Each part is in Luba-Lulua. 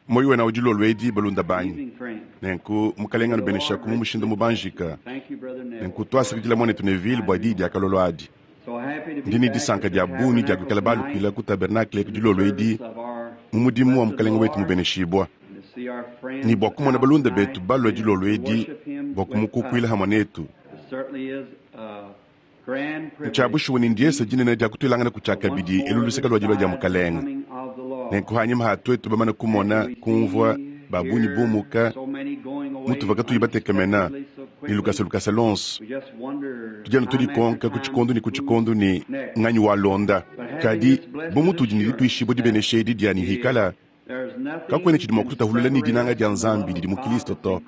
Muoyo wenu dilolo edi, balunda banyi. Nenku Mukalenga anubeneshaku mu mushindu mubanjika. Nenku tuasakidila muanetu Neville bua diyi dia kalolo adi. Ndi ne disanka dia bungi dia kuikala balukila ku tabernacle ku dilolo edi mu mudimu wa Mukalenga wetu mubeneshibua. Ne bua kumona balunda betu balua dilolo edi bua kumukukuila hamue netu. Ntshia bushuwa ne ndiesa dinene dia kutuilangana ku tshiakabidi elu luseke lua dilua dia Mukalenga. Nenku hanyima ha tuetu bamane kumona, kumvua, ba bungi bumuka mutuvua katuyi batekemena, ne lukasa lukasa luonso, tudi anu tudikonka ku tshikondo ne ku tshikondo ne, Nganyi walonda? Kadi bu mutudi ne dituishibua dibenesha edi dia ne hikala Kakuena tshidi mua kututahulula ne dinanga dia Nzambi didi mu Kilisto to.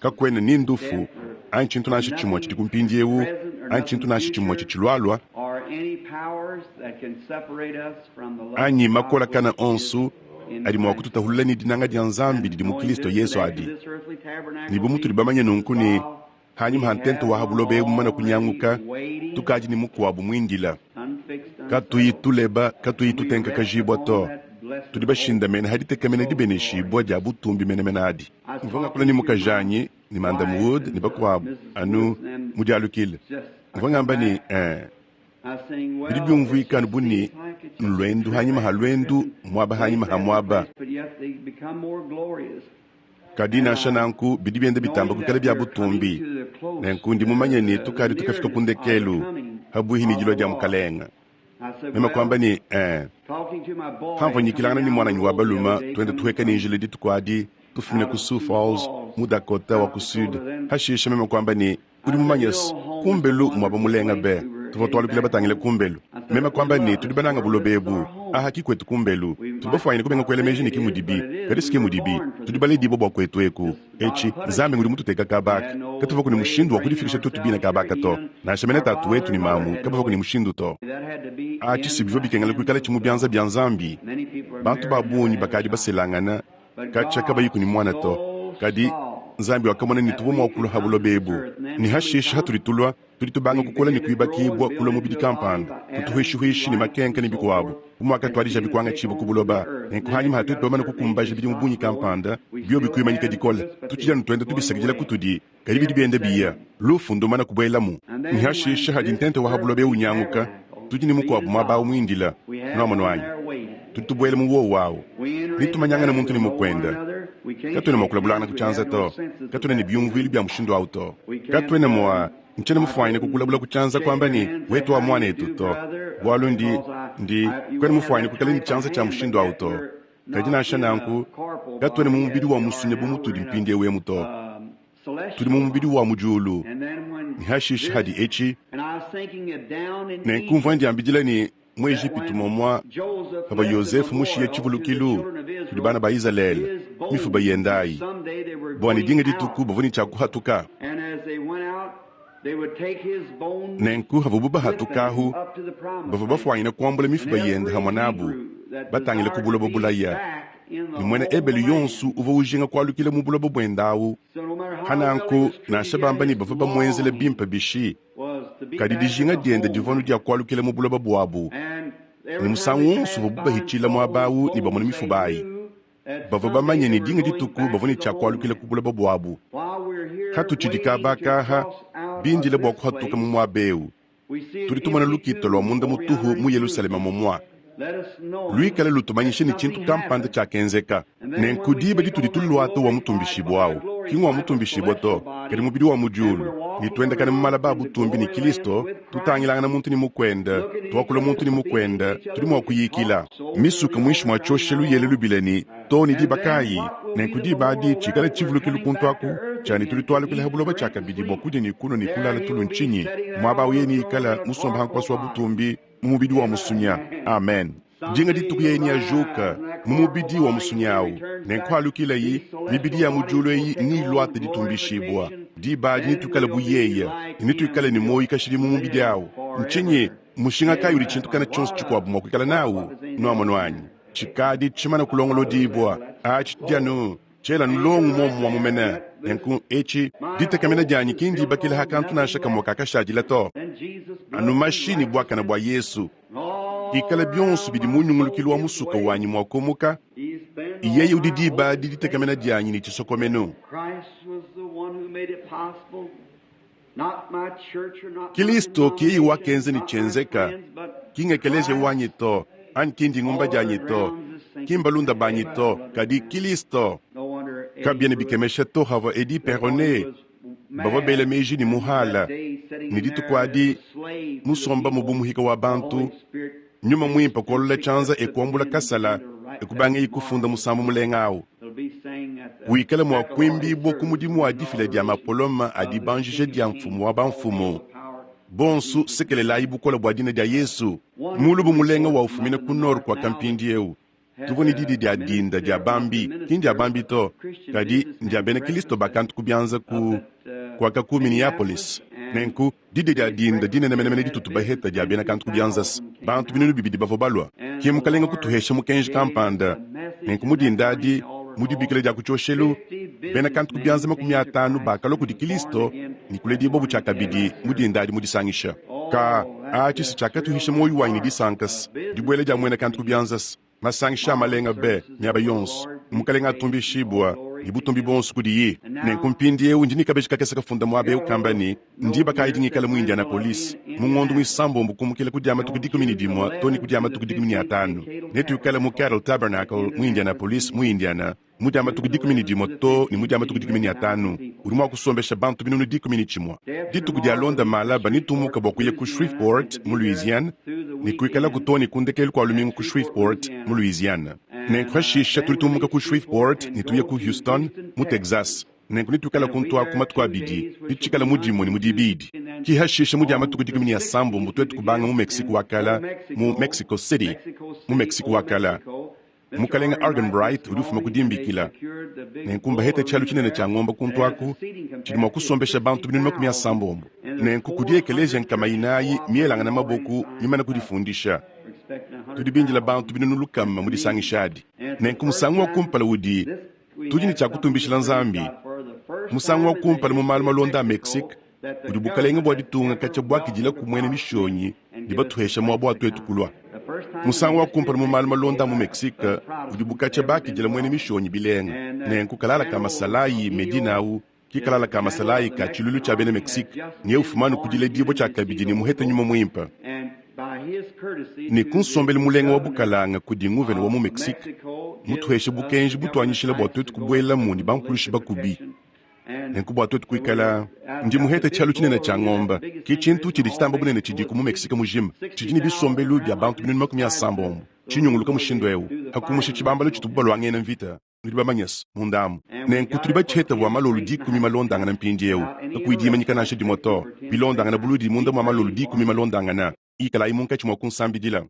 Kakuena ni ndufu, anyi tshintu nansha tshimue tshidi ku mpindieu, anyi tshintu nansha tshimue tshitshilualua, anyi makolakana onso adi mua kututahulula ne dinanga dia Nzambi didi mu Kilisto Yesu adi. Ne bu mutudi bamanye nunku ne hanyima ha ntenta wa ha buloba ebu mumane kunyanguka, tukadi ne mukuabu muindila. Katuyi tuleba, katuyi tutenkakajibua to, tudi bashindamene ha ditekemena dibeneshibua dia butumbi menemene adi. Mvua ngakula ne mukajanyi ne Madame Wood ne bakuabu anu mu dialukila. Mvua ngamba ne, eh, bidi biumvuika anu bu ne nluendu hanyima ha luendu, muaba hanyima ha muaba. Kadi nansha nanku bidi bienda bitamba kuikala bia butumbi. Nenku ndi mumanye ne tukadi tukafika ku ndekelu, pabuihi ne dilua dia Mukalenga. Meme kuamba ne, Ee. Pamvua nyikilangana ne muananyi wa balume, tuenda tuhueka ne njila dituku adi, tufumina ku Sioux Falls, mu Dakota wa ku Sud. Pashishe meme kuamba ne, Udi mumanye's, kumbelu mmuaba mulenga be. Tuvua tualukila batangile kumbelu. Meme kuamba ne, Tudi banange buloba ebu. Aha ki kuetu kumbelu. Tudi bafuanyine kubenga kuela meji ne ki mudibi, kadi si ke mudibi. Tudi baledibue bua kuetu eku. Etshi, Nzambi ngudi mututeka kaba aka. Katuvuaku ne mushindu wa kudifikisha tuetu bine kaba aka to. Nansha mene tatu wetu ne mamu kabavuaku ne mushindu to. Atshi si bivua bikengela kuikalatshi mu bianza bia Nzambi. Bantu ba bungi bakadi baselangana katshia kabayiku ne muana to. Kadi Nzambi wakamona ne tuvua mua kulua ha buloba ebu, ne hashishe hatudi tulua, tudi tubanga kukola ne kuibakibua kulua mubidi kampanda, kutuhuishihuishi ne makenka ne bikuabu, bu muakatuadijabi kuangatshibua ku buloba. Nenku hanyima ha tuetu bamane kukumbaja bidimu bungi kampanda, biobi kuimanyika dikola, tutshidi anu tuenda tubisakidila kutudi, kadi bidi bienda biya, lufu ndumane kubuelamu. Ne hashishe hadi ntenta wa ha buloba eu unyanguka, tudi ne mukuabu muaba au muindila. Nuamonu anyi? Tudi tubuela mu wowu au ne tumanyangana muntu ne mukuende. Katuena mua kulabulangana ku tshianza to, katuena ne biumvuilu bia mushindu au to. Katuena mua, ntshiena mufuanyine kukulabula ku tshianza kuamba ne, Wetu wa muanetu to, bualu ndi, ndi, kuena mufuanyine kuikala ne tshianza tshia mushindu au to. Kadi nansha nanku, katuena mu mubidi wa musunya bu mutudi mpindieu emu to. Tudi mu mubidi wa mu diulu. Ne hashishe hadi etshi. Nenku mvua ndiambidila ne, mu Ejipitu momua pavua Yozefe mushiye tshivulukilu kudi bana ba Izalele, mifuba yende ayi, bua ne dinga dituku bavua ne tshia kuhatuka. Nenku havuabu bahatukahu, bavua bafuanyine kuambula mifuba yende hamue nabu, batangile ku buloba bulaya. Ne muena Ebelu yonsu uvua ujinga kualukila mu buloba buende awu. Pa nanku, nansha bamba ne bavua bamuenzele bimpe bishi, kadi dijinga diende divua anu dia kualukila mu buloba buabu. Ne musangu wonso uvuabu bahitshila muaba awu ne bamona mifuba ayi, bavua bamanye ne dinga dituku bavua ne tshia kualukila ku buloba buabu. Hatutshidi kaba aka aha, bindile bua kuhatuka mu muaba eu, tudi tumona lukita lua munda mutuhu mu Yelushalema momua, luikale lutumanyisha ne tshintu kampanda tshiakenzeka. Nenku diba ditudi tuluata wa mutumbishibua au, ki ngua mutumbishibua to, kadi mubidi wa mu diulu, ne tuendakana mu malaba a butumbi ne Kilisto, tutangilangana muntu ne mukuende, tuakula muntu ne mukuende, tudi mua kuyikila. Misuka muinshi mua tshioshelu yele lubila ne, Too ne diba kayi? Nenku diba adi tshikale tshivulukilu kuntu aku tshia ne tudi tualukila ha buloba tshiakabidi bua kudia ne kunua ne kulala tulu ntshinyi? Muaba au yeye neikale musombe ha nkuasa wa butumbi mu mubidi wa musunya. Amen. Dinga dituku yeye neajuka mu mubidi wa musunya au. Nenku halukilayi, mibidi ya mu diulu eyi neiluate ditumbishibua. Diba adi netuikale bu yeye, ne netuikale ne muoyo kashidi mu mubidi au. Ntshinyi? Mushinga kayi udi tshintu kana tshionso tshikuabu mua kuikala nawu? Nuamonu anyi? Tshikadi tshimane kulongolodibua. Atshi tshidi anu tshiela nulongo muomumue amu mene. Nenku etshi, ditekemena dianyi ki ndibakila ha kantu nansha kamue kakashadila to, anu mashi ne buakane bua Yesu. Pikala bionso bidi mu nyungulukilu wa musuka wanyi mua kumuka, Yeye udi diba adi ditekemena dianyi ne tshisokomenu. Kilisto ki yeye wakenza ne tshienzeka, ki ng'ekeleziya wanyi to, anyi ki ndingumba dianyi to, ki mbalunda banyi to, kadi Kilisto. Kabiena bikemesha to havua Eddie Perronet, bavua bela meji ne muhala, ne dituku adi musombamu bu muhika wa bantu, Nyuma Muimpe kuolola tshianza e kuambula kasala e kubangaye kufunda musambu mulenga au, wikala mua kuimbibua ku mudimu wa difila dia mapoloma a dibanjija dia Mfumu wa bamfumu. Bonsu sekelelayi bukole bua dina dia Yesu. Mulubu mulenga wa ufumina ku nord kua ka mpindieu. Tuvua ne didi dia dinda dia bambi, ki ndia bambi to, kadi ndia bena Kristo ba kantu ku bianza ku kuaka ku Minneapolis. Nenku didi dia dinda dinene menemene ditutu baheta dia bena kantu ku bianzas, bantu binunu bibidi bavua balua. Ke Mukalenga kutuhesha mukenji kampanda. Nenku mu dinda adi, mu dibikila dia ku tshioshelu, bena kantu ku bianza 50 bakalua kudi Kristo ne kuledibuabu tshiakabidi mu dinda adi mu disangisha. Ka atshi si tshiakatuhisha muoyo wanyi ne disanka-s, dibuela dia muena kantu ku bianza-s, masangisha a malenga be miaba yonso. Mukalenga atumbishibua ne butumbi buonso kudiyi. Nenku mpindieu ndi ne kabeji kakese kafunda muaba eu kamba ne, Ndiba kayi dingikala mu Indianapolis? Mu ngondo muisambombo kumukila ku dia matuku 11 too ne ku dia matuku 15. Netuikale mu Cadle Tabernacle mu Indianapolis, mu Indiana, mu dia matuku 11 too ne mu dia matuku 15. Udi mua kusombesha bantu 11,000. Dituku dialonda malaba netumuka bua kuya ku Shreveport, mu Louisiane, ne kuikalaku too ne ku ndekelu kua lumingu ku Shreveport, mu Louisiane. Nenku pashisha tudi tumuka ku Shreveport ne tuya ku Houston, mu Texas. Nenku netuikale kuntu aku matuku abidi, netshikale mu Dimue ne mu Dibidi. Ki hashisha mu dia matuku 16 tuetu kubanga mu Mexique wa kala, mu Mexico City, mu Mexique wa kala. Mukalenge Arganbright udi ufuma ku dimbikila. Nenku mbahete tshialu tshinene tshia ngomba kuntu aku tshidi mua kusombesha bantu 60,000. Nenku kudi ekeleziya 400 mielangana maboku mimane kudifundisha. Tudi bindila bantu 100,000 mu disangisha adi. Nenku musangu wa kumpala udi Tudi ne tshia kutumbishila Nzambi. Musangu wa kumpala mu malu malonda a Mexique udi bukalenge bua ditunga katshia buakidilaku muena mishonyi ne batuhesha muaba wa tuetu kulua. Musangu wa kumpala mu malu malonda a mu Mexique udi bukatshia bakidila muena mishonyi bilenga. Nenku kalala ka masalayi Medina au ki kalala ka masalayi ka tshiluilu tshia bena Mexique ne ufumanu ku diledibua tshiakabidi ne muheta nyuma muimpe. Ne ku nsombelu mulenga wa bukalanga kudi nguvena wa mu Mexique mutuheshe bukenji butuanyishila bua tuetu kubuelamu ne bampulushi bakubi. Nenku bua tuetu kuikala ndi muhete tshialu tshinene tshia ngomba, ki tshintu tshidi tshitamba bunene tshidiku mu Mexique mujima, tshidi ne bisombelu bia bantu 60,000 tshinyunguluka mushindu eu, pa kumusha tshibambalu tshitubu baluangena mvita. Nudi bamanyese, munda amu. Nenku tudi batshihete bua malolu dikumi malondangana mpindiewu, kakuyi diimanyika nansha dimue to, bilondangana buludi munda mua malolu dikumi malondangana. Ikalayi munkatshi mua kunsambidila.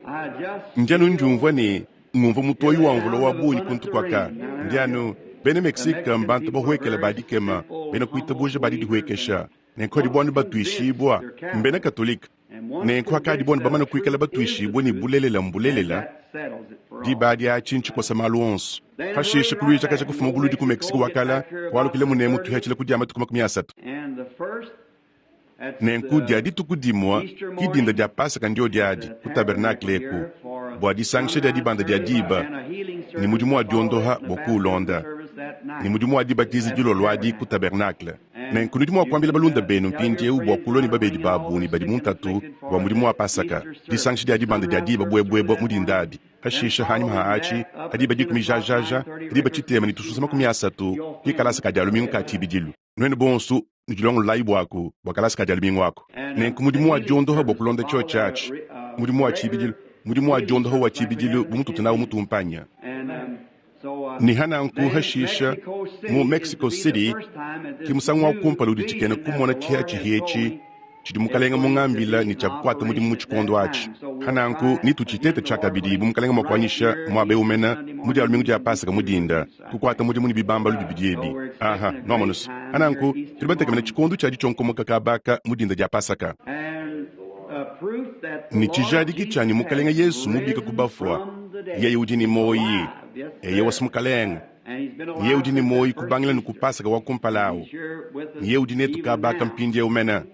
Ndi anu ndiumvua ne ngumvua mutoyi wa mvula wa bungi kuntu kuaka. Ndi anu, bena Mexique mbantu bahuekele ba dikema, bena kuitabuja ba didihuekesha. Nenku padi buanu batuishibua, mbena Katolike. Nenku hakadi bone bamane kuikala batuishibue ne bulelela mbulelela, diba adi atshi ntshikosa malu onso. Pashishe kuluijakaja kufuma buludi ku Mexique wa kala, kualukila munemu tuhatshila ku dia matuku 30. Nenku dia dituku dimua ki dinda dia Pasaka ndio adi ku tabernakle eku bua disangisha dia dibanda dia diba ne mudimu wa diondoha bua kuulonda ne mudimu wa dibatiza dilolo adi ku tabernakle. Nenku nudi mua kuambila balunda benu mpindieu bua kulua ne babedi babu ne badi mu ntatu bua mudimu wa Pasaka, disangisha dia dibanda dia diba buebuebua mu dinda adi. Pashishe hanyima ha atshi, ha diba dikumi jajaja, ha diba tshitema ne tususa 30, ke kalasa ka dia lumingu ka tshibidilu. Nuenu bonso nudilongololayi buaku bua kalasa ka dia lumingu aku. Nenku mudimu wa diondoha bua kulonda tshiotshi atshi, mudimu wa tshibidilu, mudimu wa diondoha wa tshibidilu bu mututu nawu mu tumpanya. Ne hananku hashisha mu Mexico City, ki musangu wa kumpala udi tshikena kumona tshihatshihia etshi tshidi Mukalenga mungambila ne tshia kukuata mudimu mu tshikondo atshi. Hananku netutshitete tshiakabidi bu Mukalenga mua kuanyisha muaba eu mena mu dia lumingu dia Pasaka mu dinda, kukuata mudimu ne bibambalu bibidi ebi. Aha, nuamonu's. Hananku tudi batekemena tshikondo tshia ditshionkomoka kabaka mu dinda dia Pasaka. Ne tshijadiki tshia ne Mukalenga Yesu mubika ku bafua, yeye udi ne muoyi, eyowa Mukalenga, yeye udi ne muoyi kubangila ne ku Pasaka wa kumpala awu, ne yeye udi netu kabaka mpindieu mena.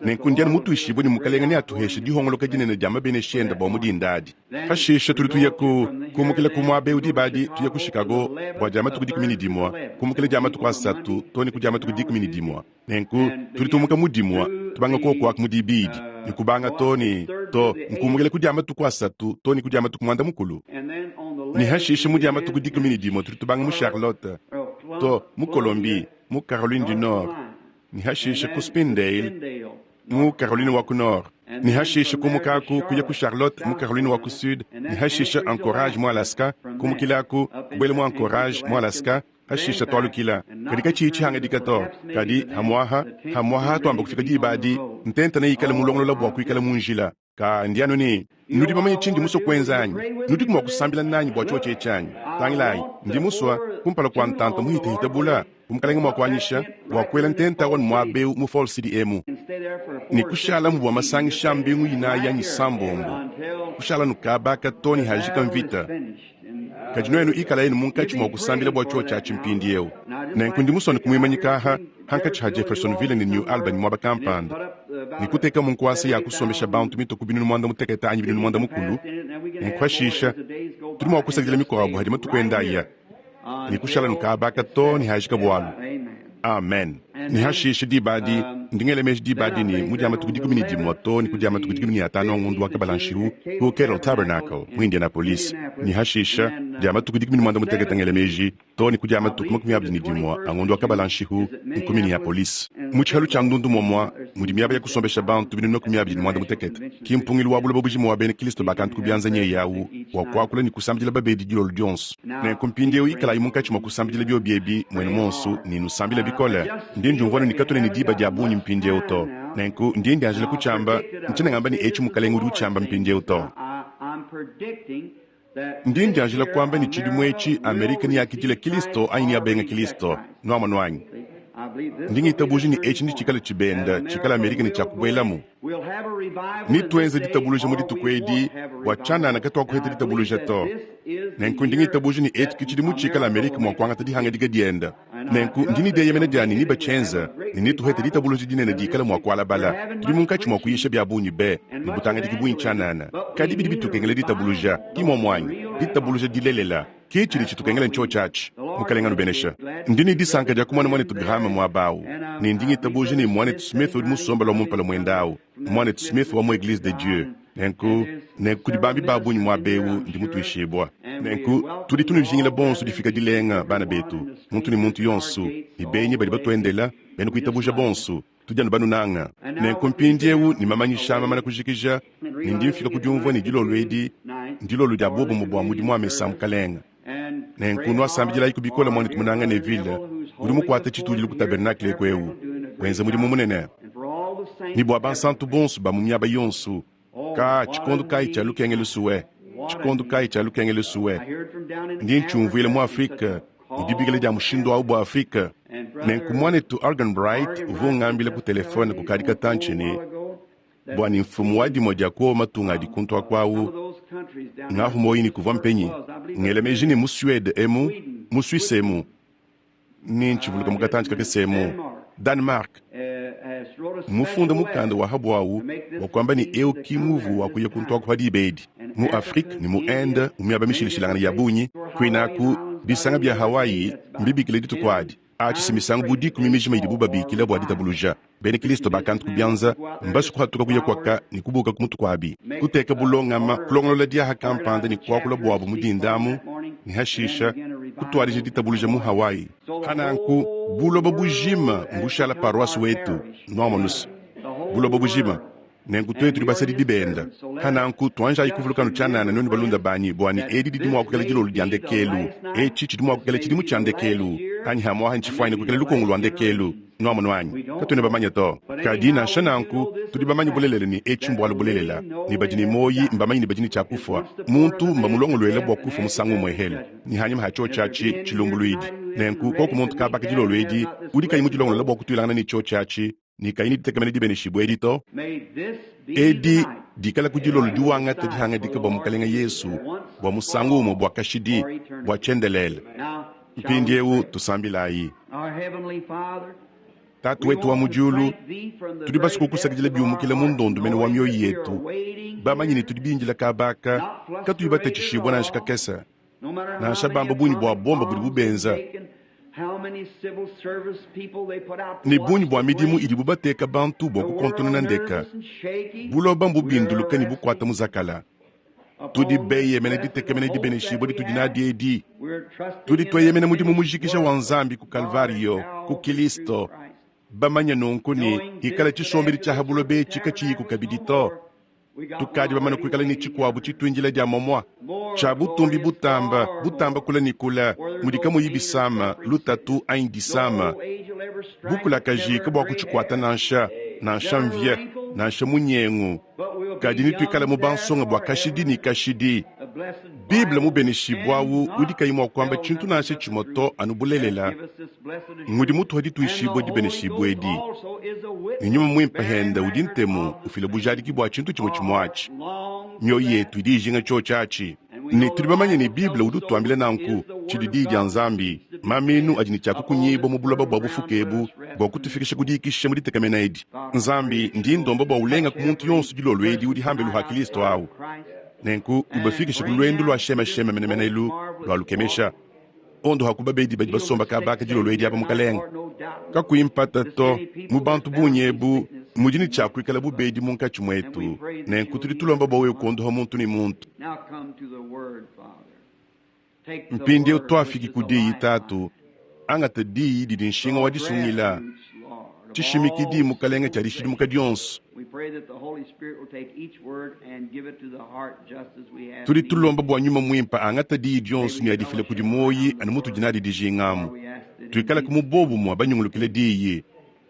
Nenku ndi anu mutuishibue ne Mukalenge neatuheshe dihongoloka dinene dia mabenesha ende bua mu dinda adi. Pashishe tudi tuya ku, kumukila ku muaba eu diba adi, tuya ku Chicago bua dia matuku 11, kumukila dia matuku asatu too ne ku dia matuku 11. Nenku tudi tumuka mu dimue, tubanga kuoku aku mu dibidi, ne kubanga too ne, to, nkumukila ku dia matuku asatu too ne ku dia matuku muanda-mukulu. Ne hashishe mu dia matuku 11 tudi tubanga mu Charlotte, to, mu Colombie, mu Caroline du Nord, ne hashishe ku Spindale, mu Caroline wa ku Nord, ne hashishe kumukaku kuya ku Charlotte mu Caroline wa ku Sud, ne hashishe Anchorage mu Alaska, kumukilaku kubuela mu Anchorage mu Alaska, hashishe tualukila. Kadi katshiyi tshihangadika to, kadi hamuaha, hamuaha hatuamba kufika diba adi, ntenta neikale mulongolola bua kuikala mu njila. Ka ndi anu ne, Nudi bamanye tshindi musue kuenza anyi? Nudiku mua kusambila nanyi bua tshiotshi etshi anyi? Tangilayi, ndi musua, kumpala kua ntanta muhitahita bula, bu Mukalenge mua kuanyisha, bua kuela ntenta wa muaba eu mu Falls City emu, ne kushalamu bua masangisha a mbingu inayi anyi isambombo, kushala nu kaba aka too ne hajika mvita. Kadi nuenu ikalayi munkatshi mua kusambila bua tshiotshi atshi mpindieu. Nenku ndi musue kumuimanyika aha, hankatshi ha Jeffersonville ne New Albany muaba kampanda, ne kutekamu nkuasa ya kusombesha bantu mitue ku 6000 anyi 4000, nenku hashisha tudi mua kusakidila mikuabu hadi matuku enda aya, ne kushala nu kaba aka too ne hajika bualu. Amen. Ne hashishe diba adi, ndi ngela meji diba adi ne mu dia matuku 11 too ne ku dia matuku 15 a ngondu wa Kabalanshihu ku Kettle Tabernacle mu Indianapolis. Ne hashisha dia matuku 15 ngela meji too ne ku dia matuku 21 a ngondu wa Kabalanshihu ku Minneapolis. Mu tshihalu tshia ndundu muamua mudi miaba ya kusombesha bantu 260. Ki mpungilu wa buloba bujima wa bena Kristo ba kantu ku bianza nyeye au wa kuakula ne kusambidila babedi dilolo dionso. Nenku mpindieu ikalayi munkatshi mua kusambidila biobi ebi muenu muonso ne nusambila bikole. Ndi ndiumvua ne katuena ne diba dia bungi mpindieu to. Nenku ndi ndianjila kutshiamba, ntshiena ngamba ne etshi Mukalenge udi utshiamba mpindieu to. Ndi ndianjila kuamba ne tshidimu etshi Amerika neakidile Kilisto anyi neabenge Kilisto. Nuamonu anyi? Ndi ngitabuja ne etshi netshikale tshibenda tshikala Amerika ne tshia kubuelamu. Netuenze ditabuluja mu dituku edi, bua tshianana katuakuheta ditabuluja to. Nenku ndi ngitabuja ne etshi ke tshidimu tshikala Amerika mua kuangata dihangadika dienda. Nenku ndi ne dieyemena dia ne nebatshienze, ne netuhete ditabuluja dinene dikala mua kualabala. Tudi munkatshi mua kuyisha bia bungi be, ne butangadiki bungi tshianana. Kadi bidi bitukengela ditabuluja, ki muomu anyi? Ditabuluja dilelela. Ke tshidi tshitukengela ntshiotshi atshi. Mukalenge anubeneshe. Ndi ne disanka dia kumona muanetu Graham muaba au, ne ndi ngitabuja ne muanetu Smith udi musombe lua mumpala muende au, muanetu Smith wa mu Eglise de Dieu. Nenku, nenku kudi bambi ba bungi muaba eu, ndi mutuishibua. Nenku tudi tunujingila bonso difika dilenga, bana betu, muntu ne muntu yonso, ne benyi badi batuendela, bena kuitabuja bonso. Tudi anu banunanga. Nenku mpindieu ne mamanyisha mamana kujikija, ne ndi mfika ku diumvua ne dilolo edi ndilolo dia buobumue bua mudimu wa mesa a Mukalenge. Nenku nuasambidilayiku bikole muanetu munanga Neville udi mukuate tshitudilu ku tabernakle eku eu, wenza mudimu munene. Ne bua bansantu bonso ba mu miaba yonso, ka tshikondo kayi tshia lukenge lusue, tshikondo kayi tshia lukenge lusue. Ndi ntshiumvuila mu Afrike ne dibikila dia mushindu au bua Afrike. Nenku muanetu Arganbright uvua ungambila ku telefone kukadi katantshi ne, bua ne mfumu wa dimue dia ku matunga adi kuntu aku au, ngahu muoyo ne kuvua mpenyi, ngela meji ne mu Suede emu, mu Suisse emu, ne ntshivuluka mu katantshi kakese emu, Danemark, mmufunde mukanda wa ha buawu wa kuamba ne eu ki muvu wa kuya kuntu aku pa diba edi, mu Afrike ne mu Inde, mu miaba mishilashilangane ya bungi. Kuinaku, bisanga bia Hawaii mbibikile dituku adi atshi si misangu bu dikumi mijima idibu babikila bua ditabuluja. Bena Kristo ba kantu ku bianza mbasue kuhatuka kuya kuaka ne kubuka ku mutu kuabi, kuteka bulongama, kulongolola diaha kampanda ne kuakula buabu mu dinda amu, ne hashisha kutuadija ditabuluja mu Hawaii. Pa nanku buloba bujima mbushala paroisse wetu, nuamonus, buloba bujima. Nenku tuetu tudi basadidi benda. Pa nanku tuanjayi kuvuluka anu tshianana nuenu balunda banyi, bua ne edi didi mua kuikala dilolo dia ndekelu. Etshi tshidi mua kuikala tshidimu tshia ndekelu, anyi hamuaha ntshifuanyine kuikala lukongo lua ndekelu. Nuamonu anyi? Katuena bamanye to. Kadi nansha nanku tudi bamanye bulelela ne etshi mbualu bulelela, ne badi ne muoyi mbamanye ne badi ne tshia kufua. Muntu mbamulongoluela bua kufua musangu umuehele, ne hanyima ha tshiotshi atshi tshilumbuluidi. Nenku koku muntu kabaka dilolo edi udi kayi mudilongolola bua kutuilangana ne tshiotshi atshi, ne kayi ne ditekemena dibeneshibue edi to. Edi dikala ku dilolo diwangata dihangadika bua Mukalenge Yesu bua musangu umue bua kashidi, bua tshiendelele. Mpindieu tusambilayi. Tatu wetu wa mu diulu, tudi basue kukusakidila biumukila mu ndondo mene wa mioyo yetu, bamanye ne tudi bindila kaba aka, katuyi batatshishibua nansha kakese, nansha bamba bungi bua bomba budibu benza, ne bungi bua midimu idibu bateka bantu bua kukontonona ndeka. Buloba mbubinduluke ne bukuata muzakala. Tudi beyemena ditekemena dibeneshibua ditudi nadi edi. Tudi tueyemena mudimu mujikija wa Nzambi ku Kalvariyo, ku Kilisto, bamanye nunku ne, hikala tshisombedi tshia ha buloba etshi katshiyiku kabidi to, tukadi bamane kuikala ne tshikuabu tshituindila dia momua, tshia butumbi butamba, butamba kula ne kula, mudi kamuyi bisama, lutatu anyi disama. Bukulakaji kabuakutshikuata nansha, nansha mvia, nansha munyengu. Kadi netuikale mu bansonga bua kashidi ne kashidi. Bible mubeneshibue au udi kayi mua kuamba tshintu nansha tshimue to anu bulelela, ngudi mutuha dituishibua dibeneshibue edi. Ne Nyuma Muimpe hende udi ntemu ufila bujadiki bua tshintu tshimue tshimue atshi. Mioyo yetu idi ijinga tshiotshi atshi. Ne tudi bamanye ne Bible udi utuambila nanku, tshidi Diyi dia Nzambi, maminu adi ne tshia kukunyibua mu buloba bua bufuke ebu bua kutufikisha ku diikisha mu ditekemena edi. Nzambi, ndi ndomba bua ulengaku muntu yonso dilolo edi udi hambelu ha Kilisto awu. Nenku ubafikishe ku luendu lua shemashema menemene elu lua lukemesha. Ondo ha ku babedi badi basomba kaba aka dilolo edi aba, Mukelenge. Kakuyi mpata to, mu bantu bungi ebu mudi ne tshia kuikala bubedi munkatshi muetu. Nenku tudi tulomba bua wewe kuondoha muntu ne muntu. Mpindieu tuafiki ku diyi, Tatu. Angata diyi didi nshinga wa disungila, tshishimikidi, Mukelenge, tshia dishidimuka dionso. Tudi tulomba bua Nyuma Muimpe angate diyi dionso ne adifile kudi muoyi anu mutudi nadi dijinga amu. Tuikalaku mu bobumue banyungulukile diyi,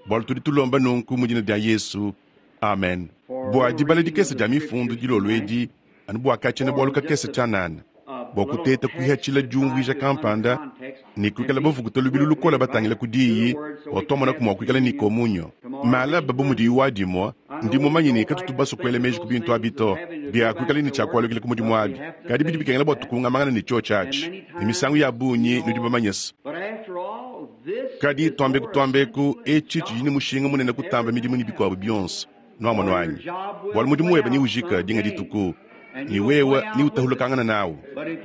bualu tudi tulomba nunku mu dina dia Yesu. Amen. Bua dibala dikese dia mifundu dilolo edi, anu bua ka-tshiena-bualu kakese tshianana, bua kuteta kuihatshila diumvuija kampanda ne kuikala bavukuta lubilu lukole batangila ku diyi bua tuamonaku mua kuikala ne komunyo malaba bu mudiyi wa dimue. Ndi mumanye ne katutu basue kuela meji ku bintu abi to, bia kuikala ne tshia kualukila ku mudimu abi, kadi bidi bikengela bua tukungamangane ne tshiotshi atshi, ne misangu ya bungi nudi bamanye se. Kadi tuambeku tuambeku, etshi tshidi ne mushinga munene kutamba midimu ne bikuabu bionso. Nuamonu anyi? Bualu mudimu webe neujike dinga dituku, ne wewe neutahulukangane nawu.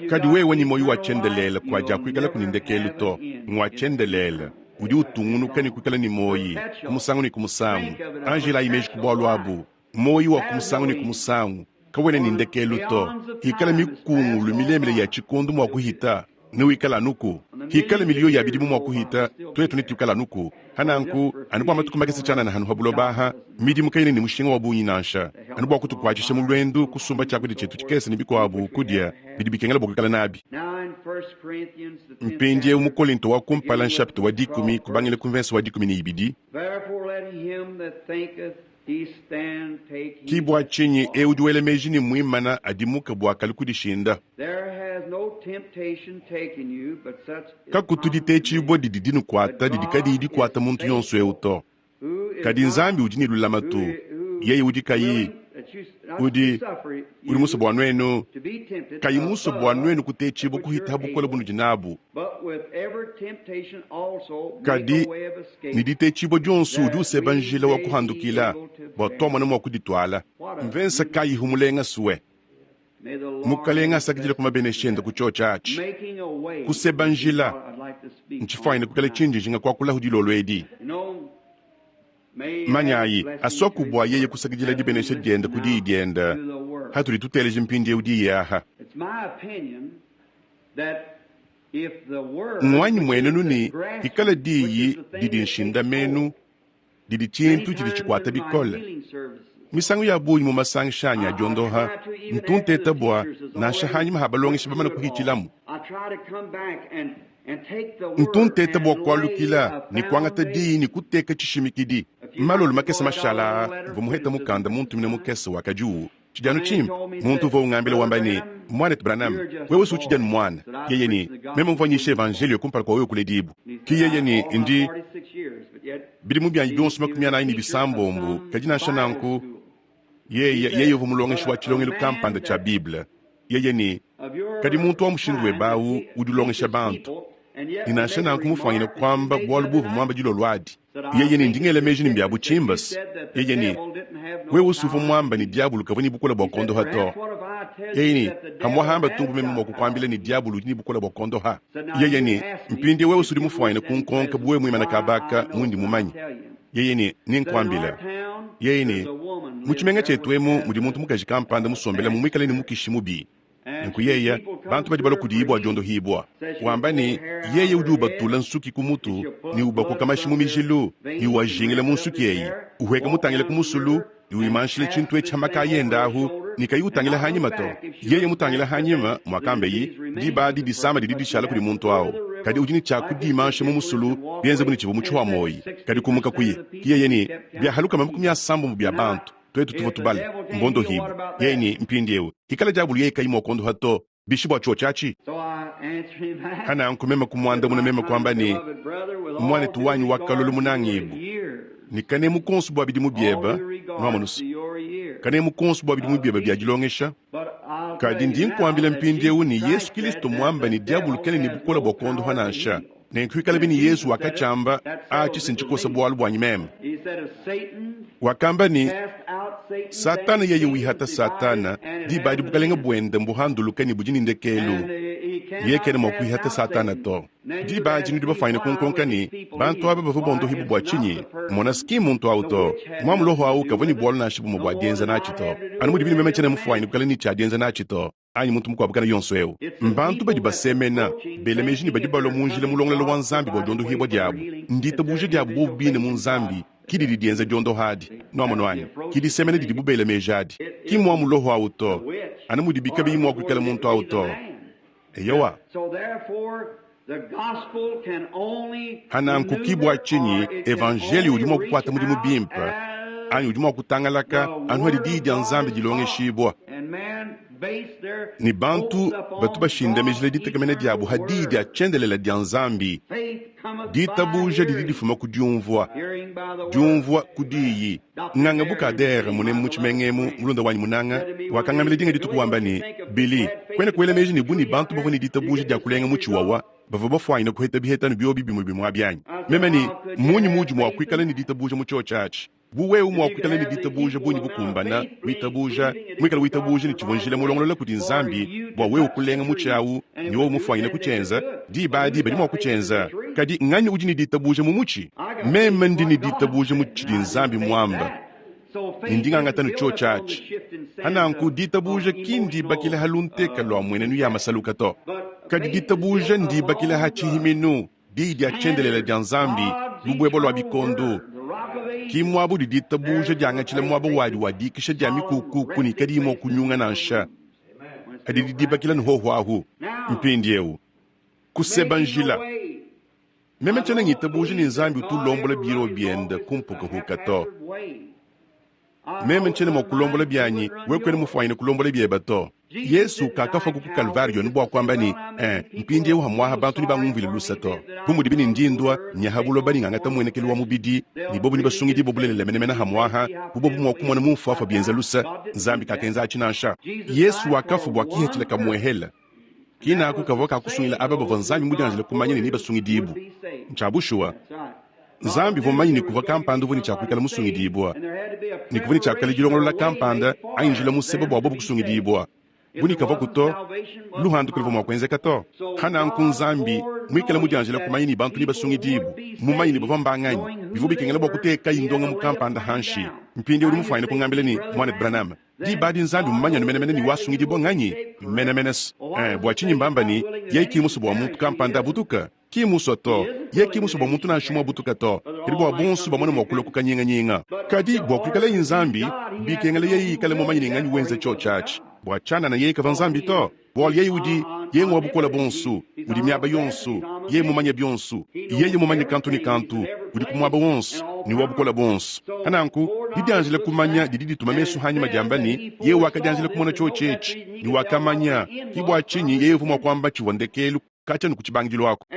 Kadi wewe ne muoyo wa tshiendelele kuadiakuikalaku ne ndekelu to, ngua tshiendelele, udi utungunuka ne kuikala ne muoyo ku musangu ne ku musangu. Anji elayi meji ku bualu abu, muoyo wa ku musangu ne ku musangu kawena ne ndekelu to. Ikala mikungulu milemele ya tshikondo mua kuhita, newikale anuku. Hikala miliyo ya bidimu mua kuhita, tuetu netuikale anuku. Hananku, anu bua matuku makese tshianana hanu ha buloba aha, midimu kayena ne mushinga wa bungi nansha, anu bua kutukuatshisha mu luendu, kusumba tshiakudia tshietu tshikese ne bikuabu kudia bidi bikengela bua kuikala nabi. Mpindieu mu Kolinto wa kumpala nshapita wa dikumi kubangila ku mvensa wa 12. Ki bua tshinyi eu udi wela meji ne muimana adimuke bua kalu kudishinda. Kakutu ditetshibua didi dinukuata didi kadiyi dikuata muntu yonso eu to. Kadi Nzambi udi ne lulamatu, yeye udi kayi udi udi musue bua nuenu kayi musue bua nuenu kutetshibua kuhita ha bukole bunudi nabu. Kadi ne ditetshibua dionso udi useba njila wa kuhandukila bua tuamona mua kudituala. Mvensa kayihu mulenga sue! Mukalenga asakidile ku mabenesha ende ku tshiotshi atshi. Kuseba njila ntshifuanyine kuikala tshindi njinga kuakulahu dilolo edi. Manyayi, asuaku bua yeye kusakidila dibenesha diende ku diyi diende hatudi tuteleja mpindieu diyi aha. Nguanyi muenenu ne hikala diyi didi nshindamenu didi tshintu tshidi tshikuata bikole. Misangu ya bungi mu masangisha anyi a diondoha, ntu nteta bua, nansha hanyima ha balongeshi bamane kuhitshilamu, ntu nteta bua kualukila ne kuangata diyi ne kuteka tshishimikidi. Malolo makese mashala aa, mvua muheta mukanda muntumine mukese wakadi uwu Tshidi anu tshimpe. Muntu uvua ungambila wamba ne, Muanetu Branham, wewe si utshidi anu muana. Yeye ne, Meme mvua nyisha evanjeliyo kumpala kua wewe kuledibua. Ki yeye ne, Ndi bidimu bianyi bionso 46, kadi nansha nanku, yeye, yeye uvua mulongeshi wa tshilongelu kampanda tshia Bible. Yeye ne, Kadi muntu wa mushindu webe awu udi ulongesha bantu, ne nansha nanku mufuanyine kuamba bualu buuvua muambe dilolo adi. Yeye ne, Ndi ngela meji ne mbia butshimbas. Yeye ne, Wewe usuvua muamba ne diabulu kavua ne bukole bua kuondoha to. Yeye ne, Pamuahamba tumbu meme mua kukuambila ne diabulu udi ne bukole bua kuondoha. Yeye ne, Mpindieu wewe usudi mufuanyine kunkonka bu wewe muimane kaba aka mundi mumanye. Yeye ne, Nenkuambile. Yeye ne, Mu tshimenga tshietu emu mudi muntu mukaji kampanda musombelamu muikale ne mukishi mubi. Nunku yeye, bantu badi balua kudiye bua diondohibua, wamba ne, Yeye udi ubatula nsuki ku mutu ne ubakoka mashi mu mijilu ne uajingila mu nsuki eyi, uhueka mutangile ku musulu ne wimanshila tshintu etshi ha makaya ende ahu ne kayi utangila hanyima to. Yeye mutangile hanyima, muakambeyi, diba adi disama didi dishala kudi muntu au, kadi udi ne tshia kudimansha mu musulu, bienze bu ne tshivua mutshi wa muoyi. Kadi kumuka kuye. Ki yeye ne, Biahaluka 70 bia bantu. Tuetu tuvua tubala mbondohibue. Yeye ne, Mpindiewu, hikala diabulu yeye kayi mua kuondoha to, bishi bua tshiotshi atshi? Pa nanku meme kumuandamuna meme kuamba ne, Muanetu wanyi wa kalolo munangibu, ne kanemu konso bua bidimu bieba, nwamonu's, kanemu konso bua bidimu bieba bia dilongesha, kadi ndi nkuambila mpindiewu ne Yesu Kilisto muamba ne diabulu kena ne bukole bua kuondoha nansha. Nenku ikalabi ne Yezu wakatshiamba, atshi si ntshikosa bualu buanyi meme. Wakamba ne, Satana yeye wihata Satana, diba adi bukalenge buende mbuhanduluke ne budi ne ndekelu. Yeye kena mua kuihata Satana to. Diba adi nudi bafuanyine kunkonka ne, Bantu aba bavua bondohibue bua tshinyi? Mona, si ki mmuntu au to. Mua muloho au kavua ne bualu nansha bumue bua dienza natshi to, anu mudibi ne meme tshiena mufuanyine kuikala ne tshia dienza natshi to. anyi muntu mukuabu kana yonso eu. Mbantu badi basemena, bela meji ne badi balua mu njila mulongolola wa Nzambi bua diondohibua diabu. Nditabuja diabu bobu bine mu Nzambi ki didi dienza diondoha adi. Nuamonu anyi? Ki disemena didibu bela meji adi. Ki mua muloho au to, anu mudibi kabiyi mua kuikala muntu au to. Eyowa. Pa nanku ki bua tshinyi evanjeliyo udi mua kukuata mudimu bimpe anyi udi mua kutangalaka anu padi Diyi dia Nzambi dilongeshibua. Ne bantu batu bashindamijila ditekemena diabu ha Diyi dia tshiendelele dia Nzambi. Ditabuja didi difuma ku diumvua, diumvua ku Diyi. Nganga Bukadere, munemu mu tshimenga emu, mulunda wanyi munanga, wakangambila dinga dituku wamba ne, Billy, kuena kuela meji ne bu ne bantu bavua ne ditabuja dia kulenga mutshi wawa bavua bafuanyine kuheta bihetanu biobi bimue bimue abi anyi? Meme ne, Mmunyi muudi mua kuikala ne ditabuja mu tshiotshi atshi? Bu wewe mua kuikala ne ditabuja bungi bukumbana, witabuja, muikale witabuja ne tshivua njila mulongolola kudi Nzambi bua wewe kulenga mutshi au, ne wewe mufuanyine kutshienza, diba adi badi mua kutshienza. Kadi nganyi udi ne ditabuja mu mutshi? Meme ndi ne ditabuja mu tshidi Nzambi muamba, ne ndi ngangata ne tshiotshi atshi. Pa nanku ditabuja ki ndibakila ha lunteka lua muenenu ya masaluka to, kadi ditabuja ndibakila ha tshihiminu, Diyi dia tshiendelele dia Nzambi, lubuebua lua bikondo. Ki muaba udi ditabuja diangatshila muaba wadi wa dikisha dia mikukuku ne kadiyi mua kunyunga nansha, kadi didibakila ne hoho ahu. Mpindiewu, kuseba njila. Meme tshiena ngitabuja ne Nzambi utu ulombola biro biende ku mpukahuka to. Meme ntshiena mua kulombola bianyi, wewe kuena mufuanyine kulombola biebe to. Yesu kakafua ku Kalvario anu bua kuamba ne, Eh, mpindieu hamuaha bantu nebangumvuile luse to. Bu mudibi ne ndi ndua nya ha buloba ne ngangata muenekelu wa mubidi, ne bobo nebasungidibue bulelela menemene hamuaha, bu bobo mua kumona mumfuafua bienza luse. Nzambi kakenza atshi nansha. Yesu wakafua bua kihethila kamuehela. Kinaku kavua ka kusungila aba bavua Nzambi mudianjile kumanya ne nebasungidibue. Ntshia bushuwa, Nzambi uvua mumanye ne kuvua kampanda uvua ne tshia kuikala musungidibua, ne kuvua ne tshia kuikala dilongolola kampanda anyi njila museba bua bobu kusungidibua. Bu ne kavuaku to, luhandu kaluvua mua kuenzeka to. Pa nanku Nzambi, muikale mudianjile kumanya ne bantu nebasungidibue, mumanye ne bavua mbanganyi, bivua bikengela bua kutekayi ndongamu kampanda hanshi. Mpindieu udi mufuanyine kungambila ne, Muanetu Branham, Diba adi Nzambi mmumanye anu menemene ne wasungidibua nganyi? Menemene. Eh, bua tshinyi mbamba ne, yeye ki musue bua muntu kampanda abutuke? Ki mmusue to. Yeye ki musue bua muntu nansha umue abutuke to, kadi bua bonso bamone mua kulua ku kanyinganyinga. Kadi bua kuikalaye Nzambi, bikengela yeye ikale mumanye ne nganyi wenza tshiotshi atshi. Bua tshianana yeye kavua Nzambi to. Bualu yeye udi, yeye ngua bukole buonso, udi miaba yonso, yeye mumanye bionso, yeye mumanye kantu ne kantu, udi ku muaba wonso, ne wa bukole buonso. Pa nanku, didianjila kumanya didi dituma mesu anyima diamba ne, yeye wakadianjila kumona tshiotshi etshi, ne wakamanya, ke bua tshinyi yeye uvua mua kuamba tshivua ndekelu katshia ne ku tshibangidilu aku.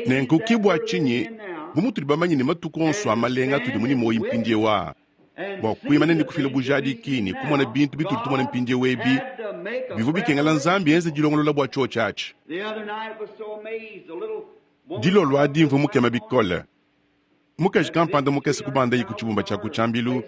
Nenku ke bua tshinyi, bu mutudi bamanye ne matuku onso a malenga atudi mu ne muoyo mpindieu aa, Bua kuimana ne kufila bujadiki ne kumona bintu bitudi tumona mpindieu ebi, bivua bikengela Nzambi enze dilongolola bua tshiotshi atshi. Dilolo adi mvua mukema bikole. Mukaji kampanda mukese kubandaye ku tshibumba tshia ku tshiambilu,